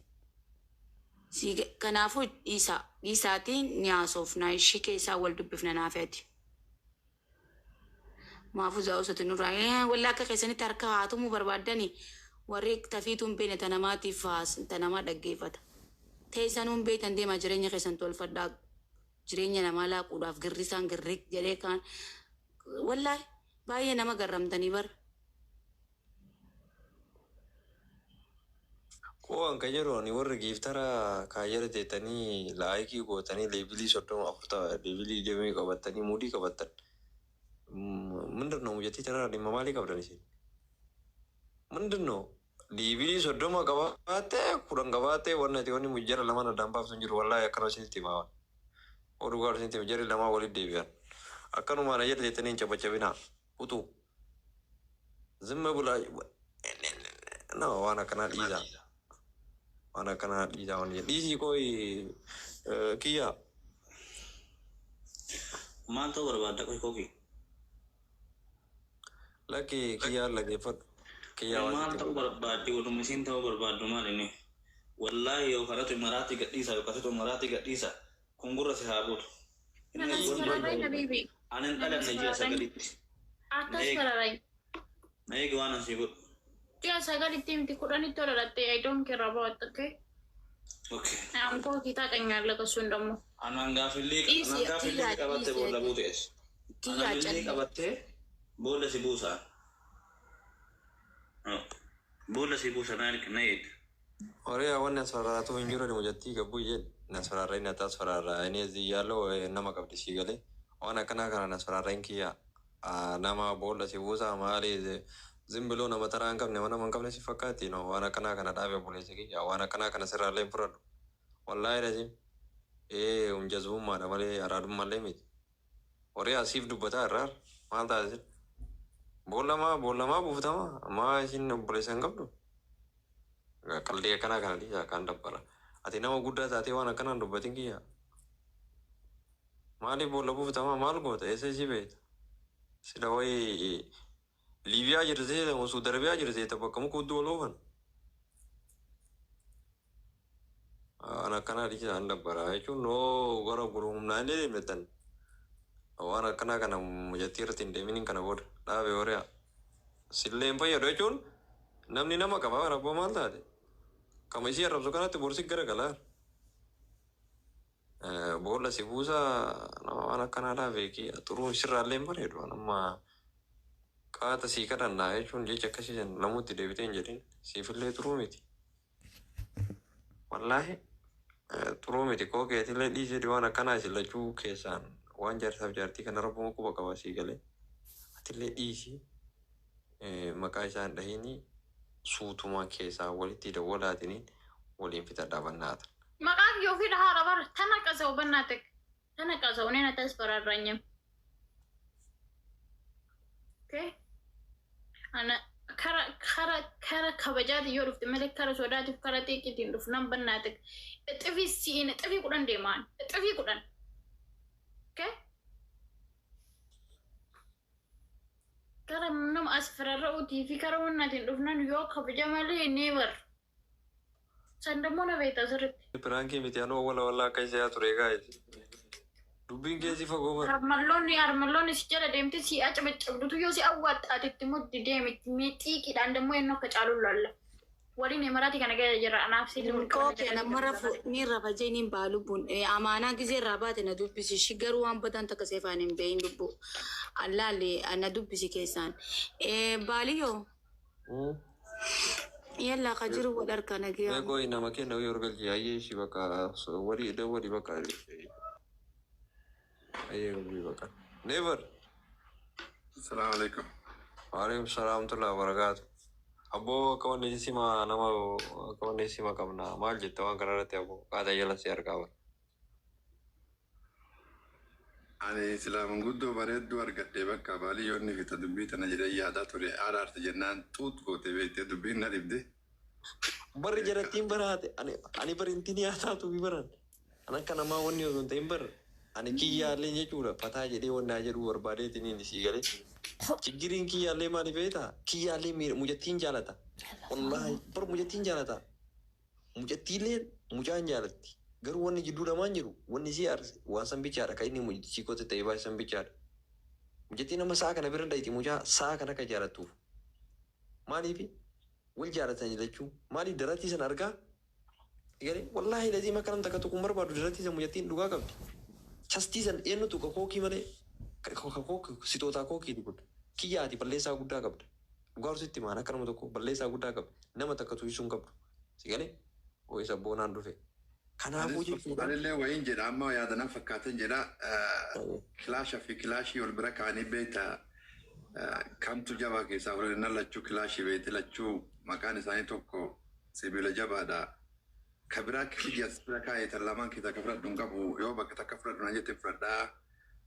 Kanaafuu dhiisaa dhiisaatiin ni haasofna, ishii keessaa wal dubbifna naafeeti. Maafuu zaa'usati nurraa wallaa akka keessanitti harka haatumuu barbaaddani warri tafiituu hin beekne ta namaatiif ta namaa dhaggeeffata. Teessanuu hin beektan, deemaa jireenya keessan tolfadhaa, jireenya namaa laaquudhaaf girrisaan girri jedhee kaan wallaahi baay'ee nama garramtanii bara. Koo kan jedhu ani warri giftera kaayyara teettanii like gootanii level 30 40 level 20 qabattanii muudii qabattan. ምንድን ነው mucattii tanarraa dhimma maalii qabdan isin? ምንድን ነው level 30 qabaattee 10 qabaattee wanni ati wanni jara lamaan addaan baaftu hin jiru, wallaahi akkana isinitti himaa waan. Oduu gaarii isinitti hima, jarri lamaan walitti deebi'an. Akkanumaan ajjata jettanii hin cabacabinaa. Utuu. Zimma bulaa nama waan akkanaa dhiisaa. Waan akkanaa dhiisaa waan jedhu. Dhiisii kooyi kiyyaa. Maal ta'uu barbaadda qoy kookii? Lakki, kiyyaa dhaggeeffadhu. Kiyyaa waan Maal sitti ta'uu mul'atu. Barbaaddi waluma isiin ta'uu barbaaddu maal inni? Wallaahi yoo kanatu imaraatii gadhiisa yookaan situ imaraatii gadhiisa kun gurra si haa buutu. Inni Nanas wanti fararrain habibi. ani hin Nanas dhalanne ji'a fararrain. 9tti. Akkas Eegi fararrain. Na eegi waan asii godhu. Ji'a 9tti miti 10tti ol dhalattee I don't care about, okay? Okay. Ankoo kitaa qanyaalla kasuun dammoo. Anaan gaafillee Dhiisi anaan gaafillee kiyyaa qabattee dhiisi boolla buutees. Kiyyaa Anaan illee calli. Qabattee boolla si buusaa. Boolla si buusa na na eegi. Horii wanni as fararaatu hin jiru mucattii gabbuu jedhe na fararrain na taas fararraa inni እዚህ ያለው nama qabdi sii galee waan akkanaa kana na fararrain kiyya nama boolla si buusaa maali ዝም ብሎ nama taraa hin qabne nama hin qabne si fakkaatti no waan akkanaa kana dhaabe obboleessa kiyya waan akkanaa kana sirraallee hin fudhadhu wallaahi lazim ee jazbummaadha malee araadummallee miti horii asiif dubbataa irraa maal taasisin boollamaa boollamaa buuftama maa isin obboleessa hin qabdu. Qalbii akkanaa kana dhiisaa kan dabbara. Ati nama guddaa taatee waan akkanaan dubbatin kiyya. Maaliif boolla buuftamaa maal goota eessa isii beekta? Sila wayi Liibiyaa jirtee Suudi Arabiyaa jirtee bakka muka hudduu wal oofan. Waan akkanaa dhiisaa kan dabbara jechuun noo gara gurgurumnaa illee deemtan. Waan akkanaa kana mucattii irratti hin deemin kana booda dhaabe horiyaa. Sillee hin fayyadu jechuun namni nama qaba rabboo maal taate? Kama isii arrabsu kanatti borsi gara galaa. Boolla si buusaa nama waan akkanaa dhaabe xuruun sirraallee hin bareedu. Amma qaata sii kadhannaa jechuun jecha akkasii san lamuutti deebitee hin jedhin siifillee xuruu miti. Wallaahi xuruu miti koo keetillee dhiisee waan akkanaa isin lachuu keessaan waan jaarsaaf jaartii kana rabbuma quba qaba sii galee atillee dhiisii maqaa isaan dhahinii suutumaa keessaa walitti dawwalaatiniin waliin fixadhaa bannaata. Maqaa kiyya ofii dhahaara bara tana qasa'u bannaatek. Tana qasa'u nena tas fararranyam. Okay? Ana kara kara kara kabajaati yoo dhufte malee kara sodaatiif kara xiiqiitiin dhufu nan bannaatek. Xifii si'in xifii 10 deemaan. Xifii 10. Okay? Kara nama as fararra'uutii fi kara wannaatiin dhufnan yoo kabaja malee never. San dammoo na beekta sirriitti. Prank miti anuu wala wala akka isaa ture gaa'eeti. Dubbiin keessi fagoo bara. Harmalloonni harmalloonni si jala deemte si acabacabdutu yoo si awwaaxxaatetti muddi deemitti mee xiiqiidhaan dammoo eenyu akka caalu lalla. Waliin imaraati kana ga'ee jira anaaf si Kookee namarra ni rafa jeeniin baa lubbuun amaanaa gisee irraa baate na dubbisi shi garuu waan badan takka seefaan hin beeyin lubbu allaalle na dubbisi keessaan. Baaliyyoo yalla ka jiru wal harka nagaya. Meeqoo nama kenna yoo galchi ayyee shi bakka walii dawwali bakka ayyee walii bakka. Never. Assalamu alaikum. Waalaikum salaam warahmatullahi wabarakatuh. Abboo akka wanni sima nama akka wanni sima qabna maal jette waan kana irratti abboo qaata jala si argaa bara. Ani silaamun guddoo bareedduu argadhe bakka baaliyyoonni fita dubbii tana jedhee yaadaa ture araarte jennaan xuut goote beektee dubbiin na dhibde. Barri jalattiin baraate ani bari intin yaa taatu bi baran. Ani akka namaa wanni osoo hin ta'in bar ani kiyyaallee jechuudha fataa jedhee wanni haa jedhu barbaadeetiin sii galee. Chiggiriin kiyyaallee maali beektaa? Kiyyaallee mucattiin jaalata. Wallaahi bar mucattiin jaalata. Mucattiillee mucaan jaalatti. Garuu wanni jidduu lamaan jiru wanni sii aarse waan san bichaadha kan inni chiikootti ta'e baay'ee san bichaadha. Mucattiin amma sa'a kana bira dhayti mucaa sa'a kana akka jaalattuuf. Maaliif wal jaalatan jechuu maaliif daratii san argaa galee wallaahi lazii akka nam takka tokko hin barbaadu daratii san mucattiin dhugaa qabdi. Chastii san eenyutu ka kookii malee ka kookii sitootaa kookiiti kun kiyyaati balleessaa guddaa qabda. Dhugaa horsitti maan akka nama tokko balleessaa guddaa qabda nama takka tuqisuu hin qabdu. Si galee ho'isa boonaan dhufe. Kanaafuu jechuudha. Anillee wayiin jedha amma yaadanan fakkaatan jedha kilaasha fi kilaashii wal bira kaa'anii beekta kamtu jabaa keessaa fudhannaa lachuu kilaashii beekte lachuu maqaan isaanii tokko sibiila jabaadha. Ka biraa kiyya as bira kaa'ee tan lamaan keessaa ka fudhadhu hin qabu yoo bakka takka fudhadhu na jette fudhadhaa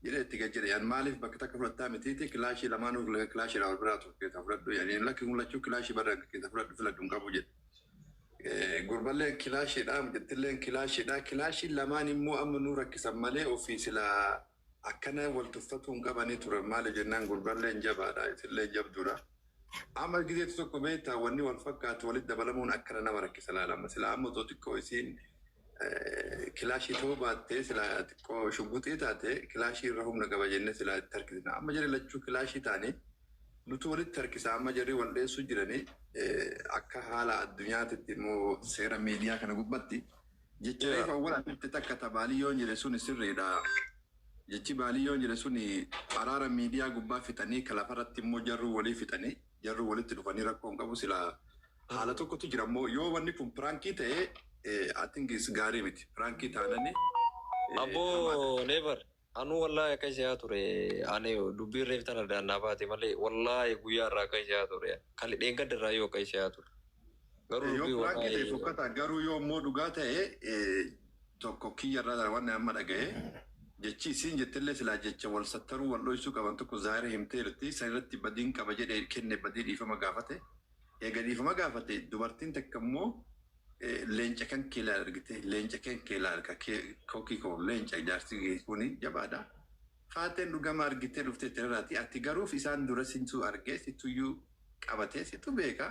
jedhee itti gad jedhe yan maaliif bakka takka fudhattaa mitiiti kilaashii lamaanuu kilaashiidha wal biraa tokko keessaa fudhadhu yani lakki kun lachuu kilaashii barra keessaa fudhadhu filadhu hin qabu jedhe. Gurballeen kilaashiidha, mucattilleen kilaashiidha. Kilaashiin lamaan immoo amma nu rakkisan malee ofii silaa akkana wal tuffatuu hin qabanii turan maali jennaan gurballeen jabaadha, isillee jabduudha. Amma gizeetu tokko beektaa wanni wal fakkaatu walitti dabalamuun akkana nama rakkisa laalama. Silaa amma otoo xiqqoo isiin kilaashii ta'uu baattee silaa xiqqoo shugguxii taate kilaashii irra humna qaba jennee silaa itti harkisna. Amma jarri lachuu kilaashii ta'anii nuti walitti harkisa amma jarri wal dheessuu jiranii akka haala addunyaatitti immoo seera miidiyaa kana gubbatti jecha reefa awwal asitti takka tabaaliyyoon jedhe sun sirriidha. Jechi baaliyyoon jedhe sun araara miidiyaa gubbaa fixanii ka lafarratti immoo jarruu walii fixanii jarruu walitti dhufanii rakkoo hin qabu silaa haala tokkotu jira immoo yoo wanni kun prankii ta'e I think is gaarii miti. Prankii taanani hamaadha. Abboo never anuu wallaahi akka ishee ture ani dubbiin reef tana daannaa baate malee wallaahi guyyaa irraa akka ishee ture kan dheengadda irraa yoo akka ishee ture garuu Yoo dubbii prankii ta'e wallaahi fokkataa garuu yoo immoo dhugaa ta'e tokko kiyya irraa waan amma dhaga'e jechi isiin jettillee silaa jecha wal sattaruu wal dhoksuu qaban tokko zaayira himteerti san irratti badiin qaba jedhee kenne badii dhiifama gaafate. Eega dhiifama gaafate dubartiin takka immoo leenca kan kee ilaal argite leenca kan kee ilaal kookii koo leenca jaarsi kuni jabaadha. Faateen dhugama argitee dhuftee tirarraati ati garuuf isaan dura sintuu argee situyyuu qabatee situ beeka.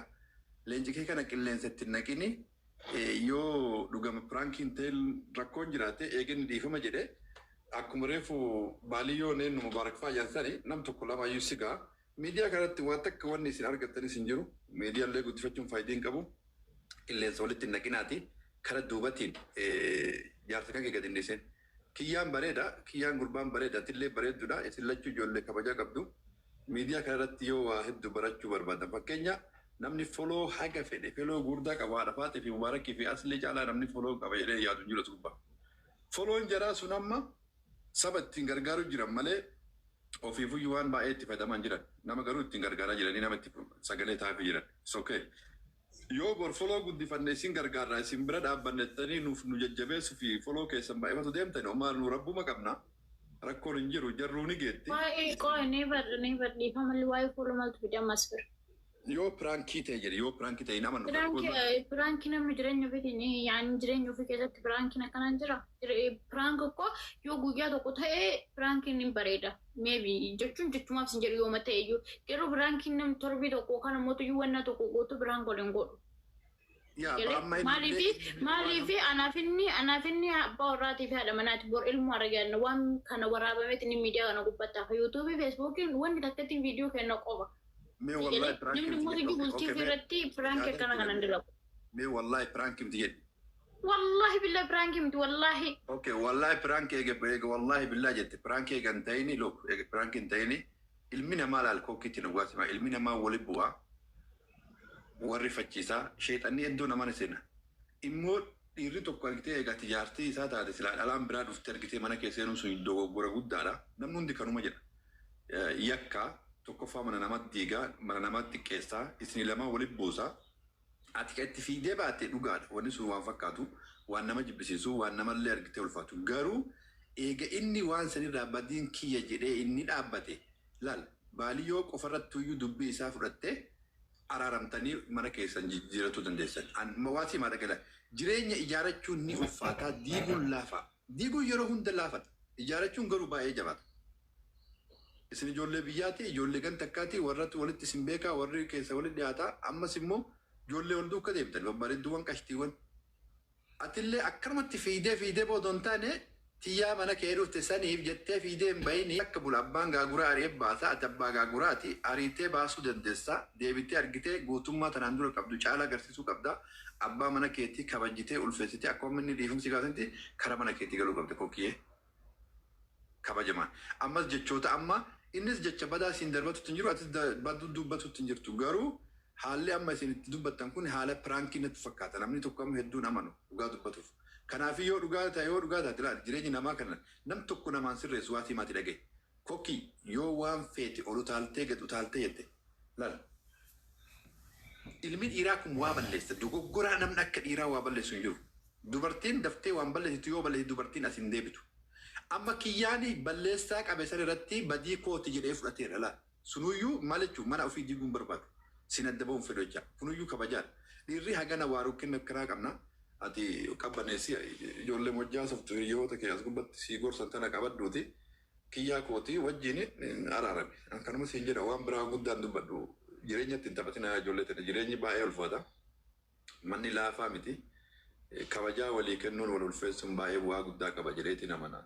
Leenci kee kana qilleensa itti hin naqini yoo dhugama prankiin ta'e rakkoon jiraate eegani dhiifama jedhe akkuma reefu baaliyyoo eenyu mubaarak fa'aa jaansani nam tokko lama iyyuu sigaa miidiyaa kanatti waan takka wanni isin argattanis hin jiru miidiyaallee guddifachuun faayidaa hin qabu qilleensa walitti hin naqinaati kara duubatiin jaarsa kan kee gadi hin dhiisin. Kiyyaan bareeda kiyyaan gurbaan bareeda atillee bareedduudha isin lachuu ijoollee kabajaa qabdu miidiyaa kanarratti yoo waa hedduu barachuu barbaadan fakkeenya namni foloo haga fedhe foloo guddaa qaba haadha faatee fi mubaarakii fi aslii caalaa namni foloo qaba jedhee yaadu hin jiru as gubbaa. Foloon jaraa sun amma saba ittiin gargaaru jiran malee ofiifuyyuu waan baay'ee itti fayyadamaa hin jiran. Nama garuu ittiin gargaaraa jiranii nama itti sagalee taa'aa jiran. It's okay. Yoo bor foloo guddifanne isin gargaarraa isin bira dhaabbannettanii nuuf nu jajjabeessuu fi foloo keessan baay'ifatu deemtani homaa nu rabbuma qabna. Rakkoon hin jiru jarruu ni geetti. Waa'ee qo'e never never dhiifama waa'ee fuula maaltu fide ammas bira. Yoo prankii ta'e jedhe yoo prankii ta'e nama nu Prankii namni jireenya ofiitiin yaani jireenya ofii keessatti prankiin akkanaan jira. Prank koo yoo guyyaa tokko ta'e prankiin ni bareeda. Maybe jechuun jechumaaf sin jedhu yooma ta'e iyyuu garuu prankiin namni torbii tokko yookaan immoo iyyuu wanna tokko gootu prank waliin godhu. Yaa amma Maaliifi anaaf inni abbaa warraatii fi haadha manaati bor ilmoo arganna waan kana waraabameeti inni miidiyaa kana gubbattaaf yuutuubii feesbuukiin wanni takkatti viidiyoo kenna qofa. Mee wallahi prankii Namni miti immoo jedhe. bultii Okay, mee irratti prankii akkana kanan dalagu. Mee wallahi prankii miti jedhe. Wallahi billahi prankii miti wallahi. Okay, wallahi prankii eega eega wallahi billahi jette prankii eega hin ta'ini look eega prankii hin ta'ini ilmi namaa laal kokkiitti nu gaasima ilmi namaa wali bu'aa warri facciisaa sheexanni iddoo nama ni seena. Immoo dhiirri tokko argitee eega ati jaartii isaa taate silaa dhalaan biraa dhuftee argitee mana keessa seenuun sun dogoggora guddaadha. Namni hundi kanuma jedha. Yakka tokkoffaa mana namatti diigaa mana namatti xiqqeessaa isin lamaan walitti buusaa. Ati kan itti fiigdee baate dhugaadha. Wanni sun waan fakkaatu waan nama jibbisiisu waan namallee argitee ulfaatu. Garuu eega inni waan sanirraa badiin kiyya jedhee inni dhaabbate laal baaliyyoo qofarratti iyyuu dubbii isaa fudhattee araaramtanii mana keessan jijjiirachuu dandeessan. Waan simaa dhagala. Jireenya ijaarrachuun ni ulfaataa diiguun laafa. Diiguun yeroo hunda laafadha. Ijaarrachuun garuu baay'ee jabaata. Isin ijoollee biyyaati, ijoollee gan takkaati, warratti walitti isin beekaa, warri keessa walitti dhiyaataa, ammas immoo ijoollee wal duukaa deemtan, babbareedduuwwan qashtiiwwan. Atillee akkanumatti fiidee fiidee booda hin taane tiyyaa mana kee dhufte saniif jettee fiidee hin bahini akka bula abbaan gaaguraa ari'ee baasa, ati abbaa gaaguraati, ariitee baasuu dandeessa, deebitee argitee guutummaa tanaan dura qabdu caalaa agarsiisuu qabda. Abbaa mana keetii kabajjitee ulfeessitee akkuma inni dhiifamsi gaafatti karaa mana keetii galuu qabda kokkiyee. Kabajamaan. Ammas jechoota amma innis jecha badaa isin darbatutti hin jiru atis baduu dubbatutti hin jirtu garuu haalli amma isin itti dubbattan kun haala prankii natti fakkaata namni tokko amma hedduun amanu dhugaa dubbatuuf. Kanaaf yoo dhugaa ta'e yoo dhugaa taate laal jireenya namaa kana nam tokko namaan sirreessu waa simaati dhagaye. Kokkii yoo waan feete ol utaaltee gad utaaltee jette laal. Ilmi dhiiraa kun waa balleessa dogoggoraa namni akka dhiiraa waa balleessu hin jiru. Dubartiin daftee waan balleessitu yoo balleessitu dubartiin as hin deebitu. Amma kiyyaani balleessaa qabe san irratti badii kooti jedhee fudhateera laal. Sunuyyuu maal jechuun mana ofii diiguun barbaadu. Sin adda ba'uun fedhu jecha. Kunuyyuu kabajaadha. Dhiirri hagana waa rukkina akkanaa qabna. Ati qabbaneessi ijoollee mojjaa softu hiriyoota kee as gubbatti sii gorsan tana qabadduuti. Kiyyaa kooti wajjin araarame. Akkanuma siin jedha waan biraa guddaan dubbadhu. Jireenya ittiin taphatina ijoollee ta'e jireenyi baay'ee ulfaata. Manni laafaa miti. Kabajaa walii kennuun wal ulfeessuun baay'ee bu'aa guddaa qaba jedheetiin amana.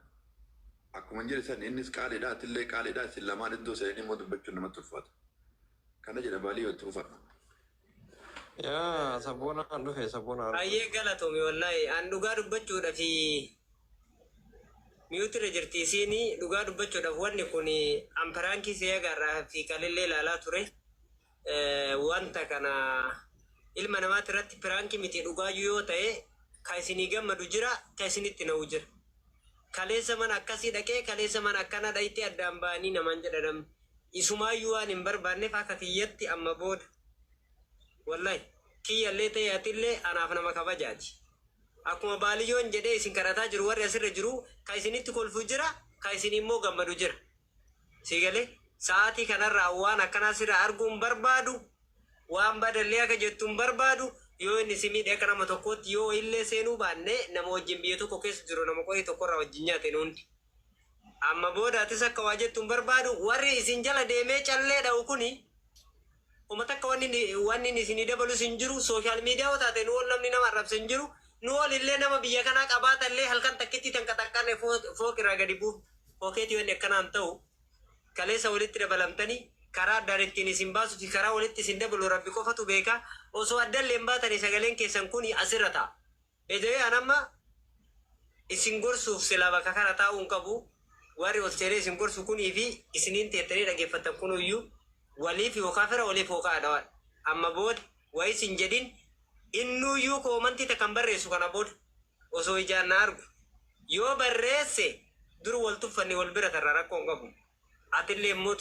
Akkuma jedhe san innis qaaliidha atillee qaaliidha isin lamaan iddoo seenii immoo dubbachuun namatti ulfaata. Kana jedha baalii walitti fufa. Yaa sabboonaan dhufe sabboonaan. Baay'ee galatoomi wallaahi. An dhugaa dubbachuudhaaf miyuutirra jirti isiin dhugaa dubbachuudhaaf wanni kun an piraankii see agarraa fi kalillee ilaalaa ture. Wanta kana ilma namaati irratti piraankii miti dhugaayyuu yoo ta'e ka isinii gammadu jira ka isinitti na'u jira. Kaleessa mana akkasii dhaqee kaleessa mana akkana dhayitee addaan ba'anii namaan jedha namni. Isumaayyuu waan hin barbaanneef akka kiyyatti amma booda. Wallahi kiyyallee ta'e atillee anaaf nama kabajaati. Akkuma baaliyyoon jedhee isin kadhataa jiru warri asirra jiru ka isinitti kolfu jira ka isin immoo gammadu jira. Siigalee sa'aatii kanarraa waan akkanaa sirra arguun barbaadu waan badallee akka jettuun barbaadu yoo inni si miidhe akka nama tokkootti yoo illee seenuu baanne nama wajjin biyya tokko keessa jiru nama qorii tokkorraa wajjin nyaate nuundi. Amma booda atis akka waa jettuun barbaadu warri isin jala deemee callee dha'u kuni Uma takka wanni inni isinii dabalus hin jiru social media yoo taate nu ol namni nama arrabse hin jiru nu ol illee nama biyya kanaa qabaata illee halkan takkitti tan qaxaqqarne fooq irraa gadi buuf fookeetii wanni akkanaan ta'u kaleessa walitti dabalamtanii karaa addaan ittiin isin baasu fi karaa walitti isin dabalu rabbi qofatu beeka osoo addallee hin baatanii sagaleen keessan kun asirra ta'a. Beezawee an amma isin gorsuuf silaa bakka kana taa'uu hin qabu. Warri ol seenee isin gorsu kunii fi isiniin teettanii dhageeffattan kunuyyuu waliif yookaa fira waliif yookaa adawaadha. Amma booda wayis hin jedhin innuyyuu koomantii takka hin barreessu kana booda osoo ijaan na argu. Yoo barreesse dur wal tuffanne wal bira tarra rakkoo hin qabu. Atillee immoo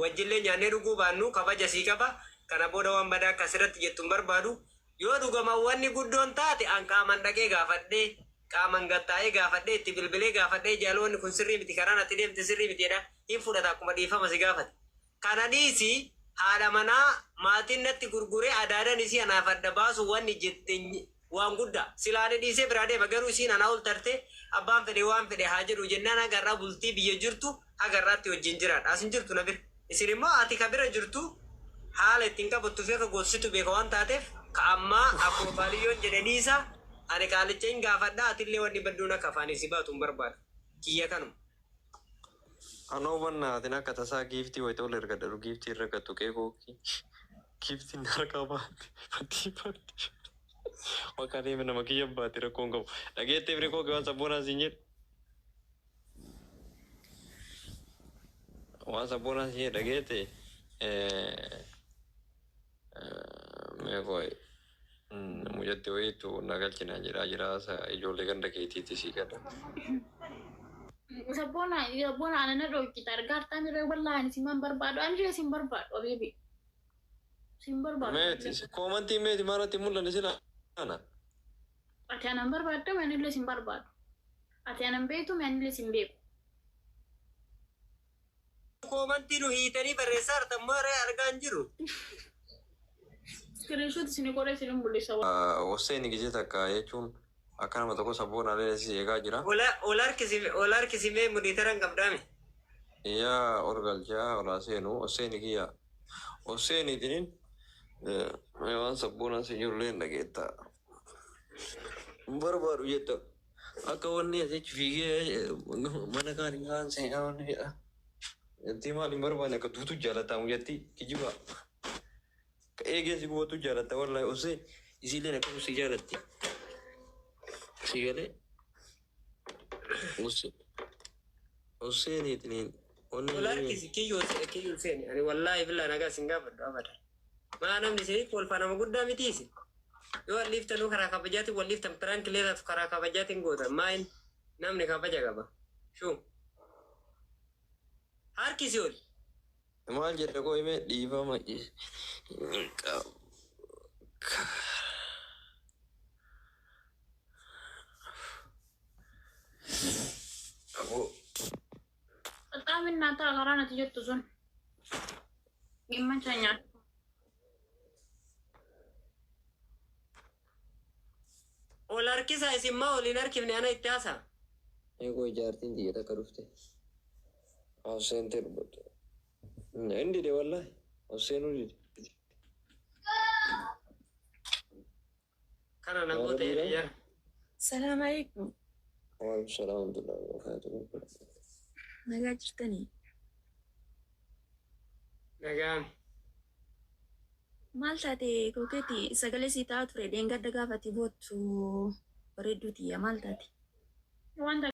wajjillee nyaannee dhuguu baannu kabaja sii qaba. Kana booda waan badaa akka asirratti jettu hin barbaadu. Yoo dhugama wanni guddoon taate an qaaman dhaqee gaafadhee qaaman gattaa'ee gaafadhee itti bilbilee gaafadhee jaaloonni kun sirrii miti karaan ati deemte sirrii miti jedha hin fudhata akkuma dhiifama si gaafate. Kana dhiisi haadha manaa maatiin natti gurguree adaadan isii anaaf adda baasu wanni jette waan guddaa. Silaani dhiisee biraa deema garuu isiin anaa ol tarte abbaan fedhe waan fedhe haa jedhu jennaan hagarraa bultii biyya jirtu hagarraatti wajjin jiraadha. As hin jirtu na bira. Isin immoo ati ka bira jirtu haala ittiin qabattu fi akka gorsitu beeka waan taateef ka ammaa akkuma baaliyyoon jedhe dhiisa ani qaalicha hin gaafadha atillee wanni badduun akka afaanii si baatu hin barbaadu. Kiyya kanuma. Anoo bannaatiin akka tasaa giiftii wayita ol ergadha giiftii irra gattu qeeqooki. Giiftiin harkaa baate fakkii baate. Bakka deeme nama kiyya baate rakkoon qabu. Dhageettee firee kooki waan sabboonaa siin jedhe. Waan sabboonaa siin jedhe dhageette. Mee kooyi. Mucatti wayiitu na galchinaa jira jira ijoollee ganda keetiitti sii gala. Sabboona sabboona ana na dhookita argaa miree wallahi ani siman barbaadu ani illee sin barbaadu abeebe sin barbaadu. Meeti koomantii meeti maalatti mul'anne sila ana. Ati anan barbaaddu ani illee sin barbaadu. Ati anan beektu ani illee sin beeku. Koomantii nu hiitanii barreessaa jirtan moo argaa hin jiru. Screenshot isin godhee isin mul'isa. Hossein gisee takka jechuun akka nama tokko sabboonaalee si eegaa jira. Ol harkisimee monitora hin qabdaame. Yaa ol galchaa olaa seenu Hossein kiyya. Hossein itiniin waan sabboonaan si jirullee hin dhageetta. Barbaadu jetta. Akka wanni asichi fiigee mana kaan hin kaan seenaa wanni jedha. Jettii maal hin barbaanne akka tuutu jaalatamu jetti kijiba. Eegee si gubatu jaalatta wallahi Hossein isiilleen akkasuma si jaalatti. Si galee Hossein itiniin wanni Ol harkisi kiyyoo kiyyoo seeni ani wallaahi billaa nagaa sin gaafadhu abadan. Maa namni isinitti kolfaa nama guddaa miti isin. Yoo wal dhiiftanuu karaa kabajaatiin wal dhiiftan piraank illee taatu karaa kabajaatiin gootan maa inni namni kabaja qaba. Shuu. Harkisi ol. Maal jedha koo himee dhiifama በጣም እናታ karaa nati jettu sun ይመቸኛል። Ol harkisaa isin maa ol hin harkifne ana itti haasaa. Eegoo ijaartiin xiyya takka dhufte. Hossein ta'e dubbatu. Inni dide wallahi. Hosseinuu dide. Kana na goote yaa. Salaam alaikum. Waalaikum salaam warahmatullahi wabarakatuh. Nagaa jirtanii? Nagaan. Maal taate kokeeti sagalee sii ta'aa ture dheengadda gaafati boottu bareedduutiyya maal taate? Wanta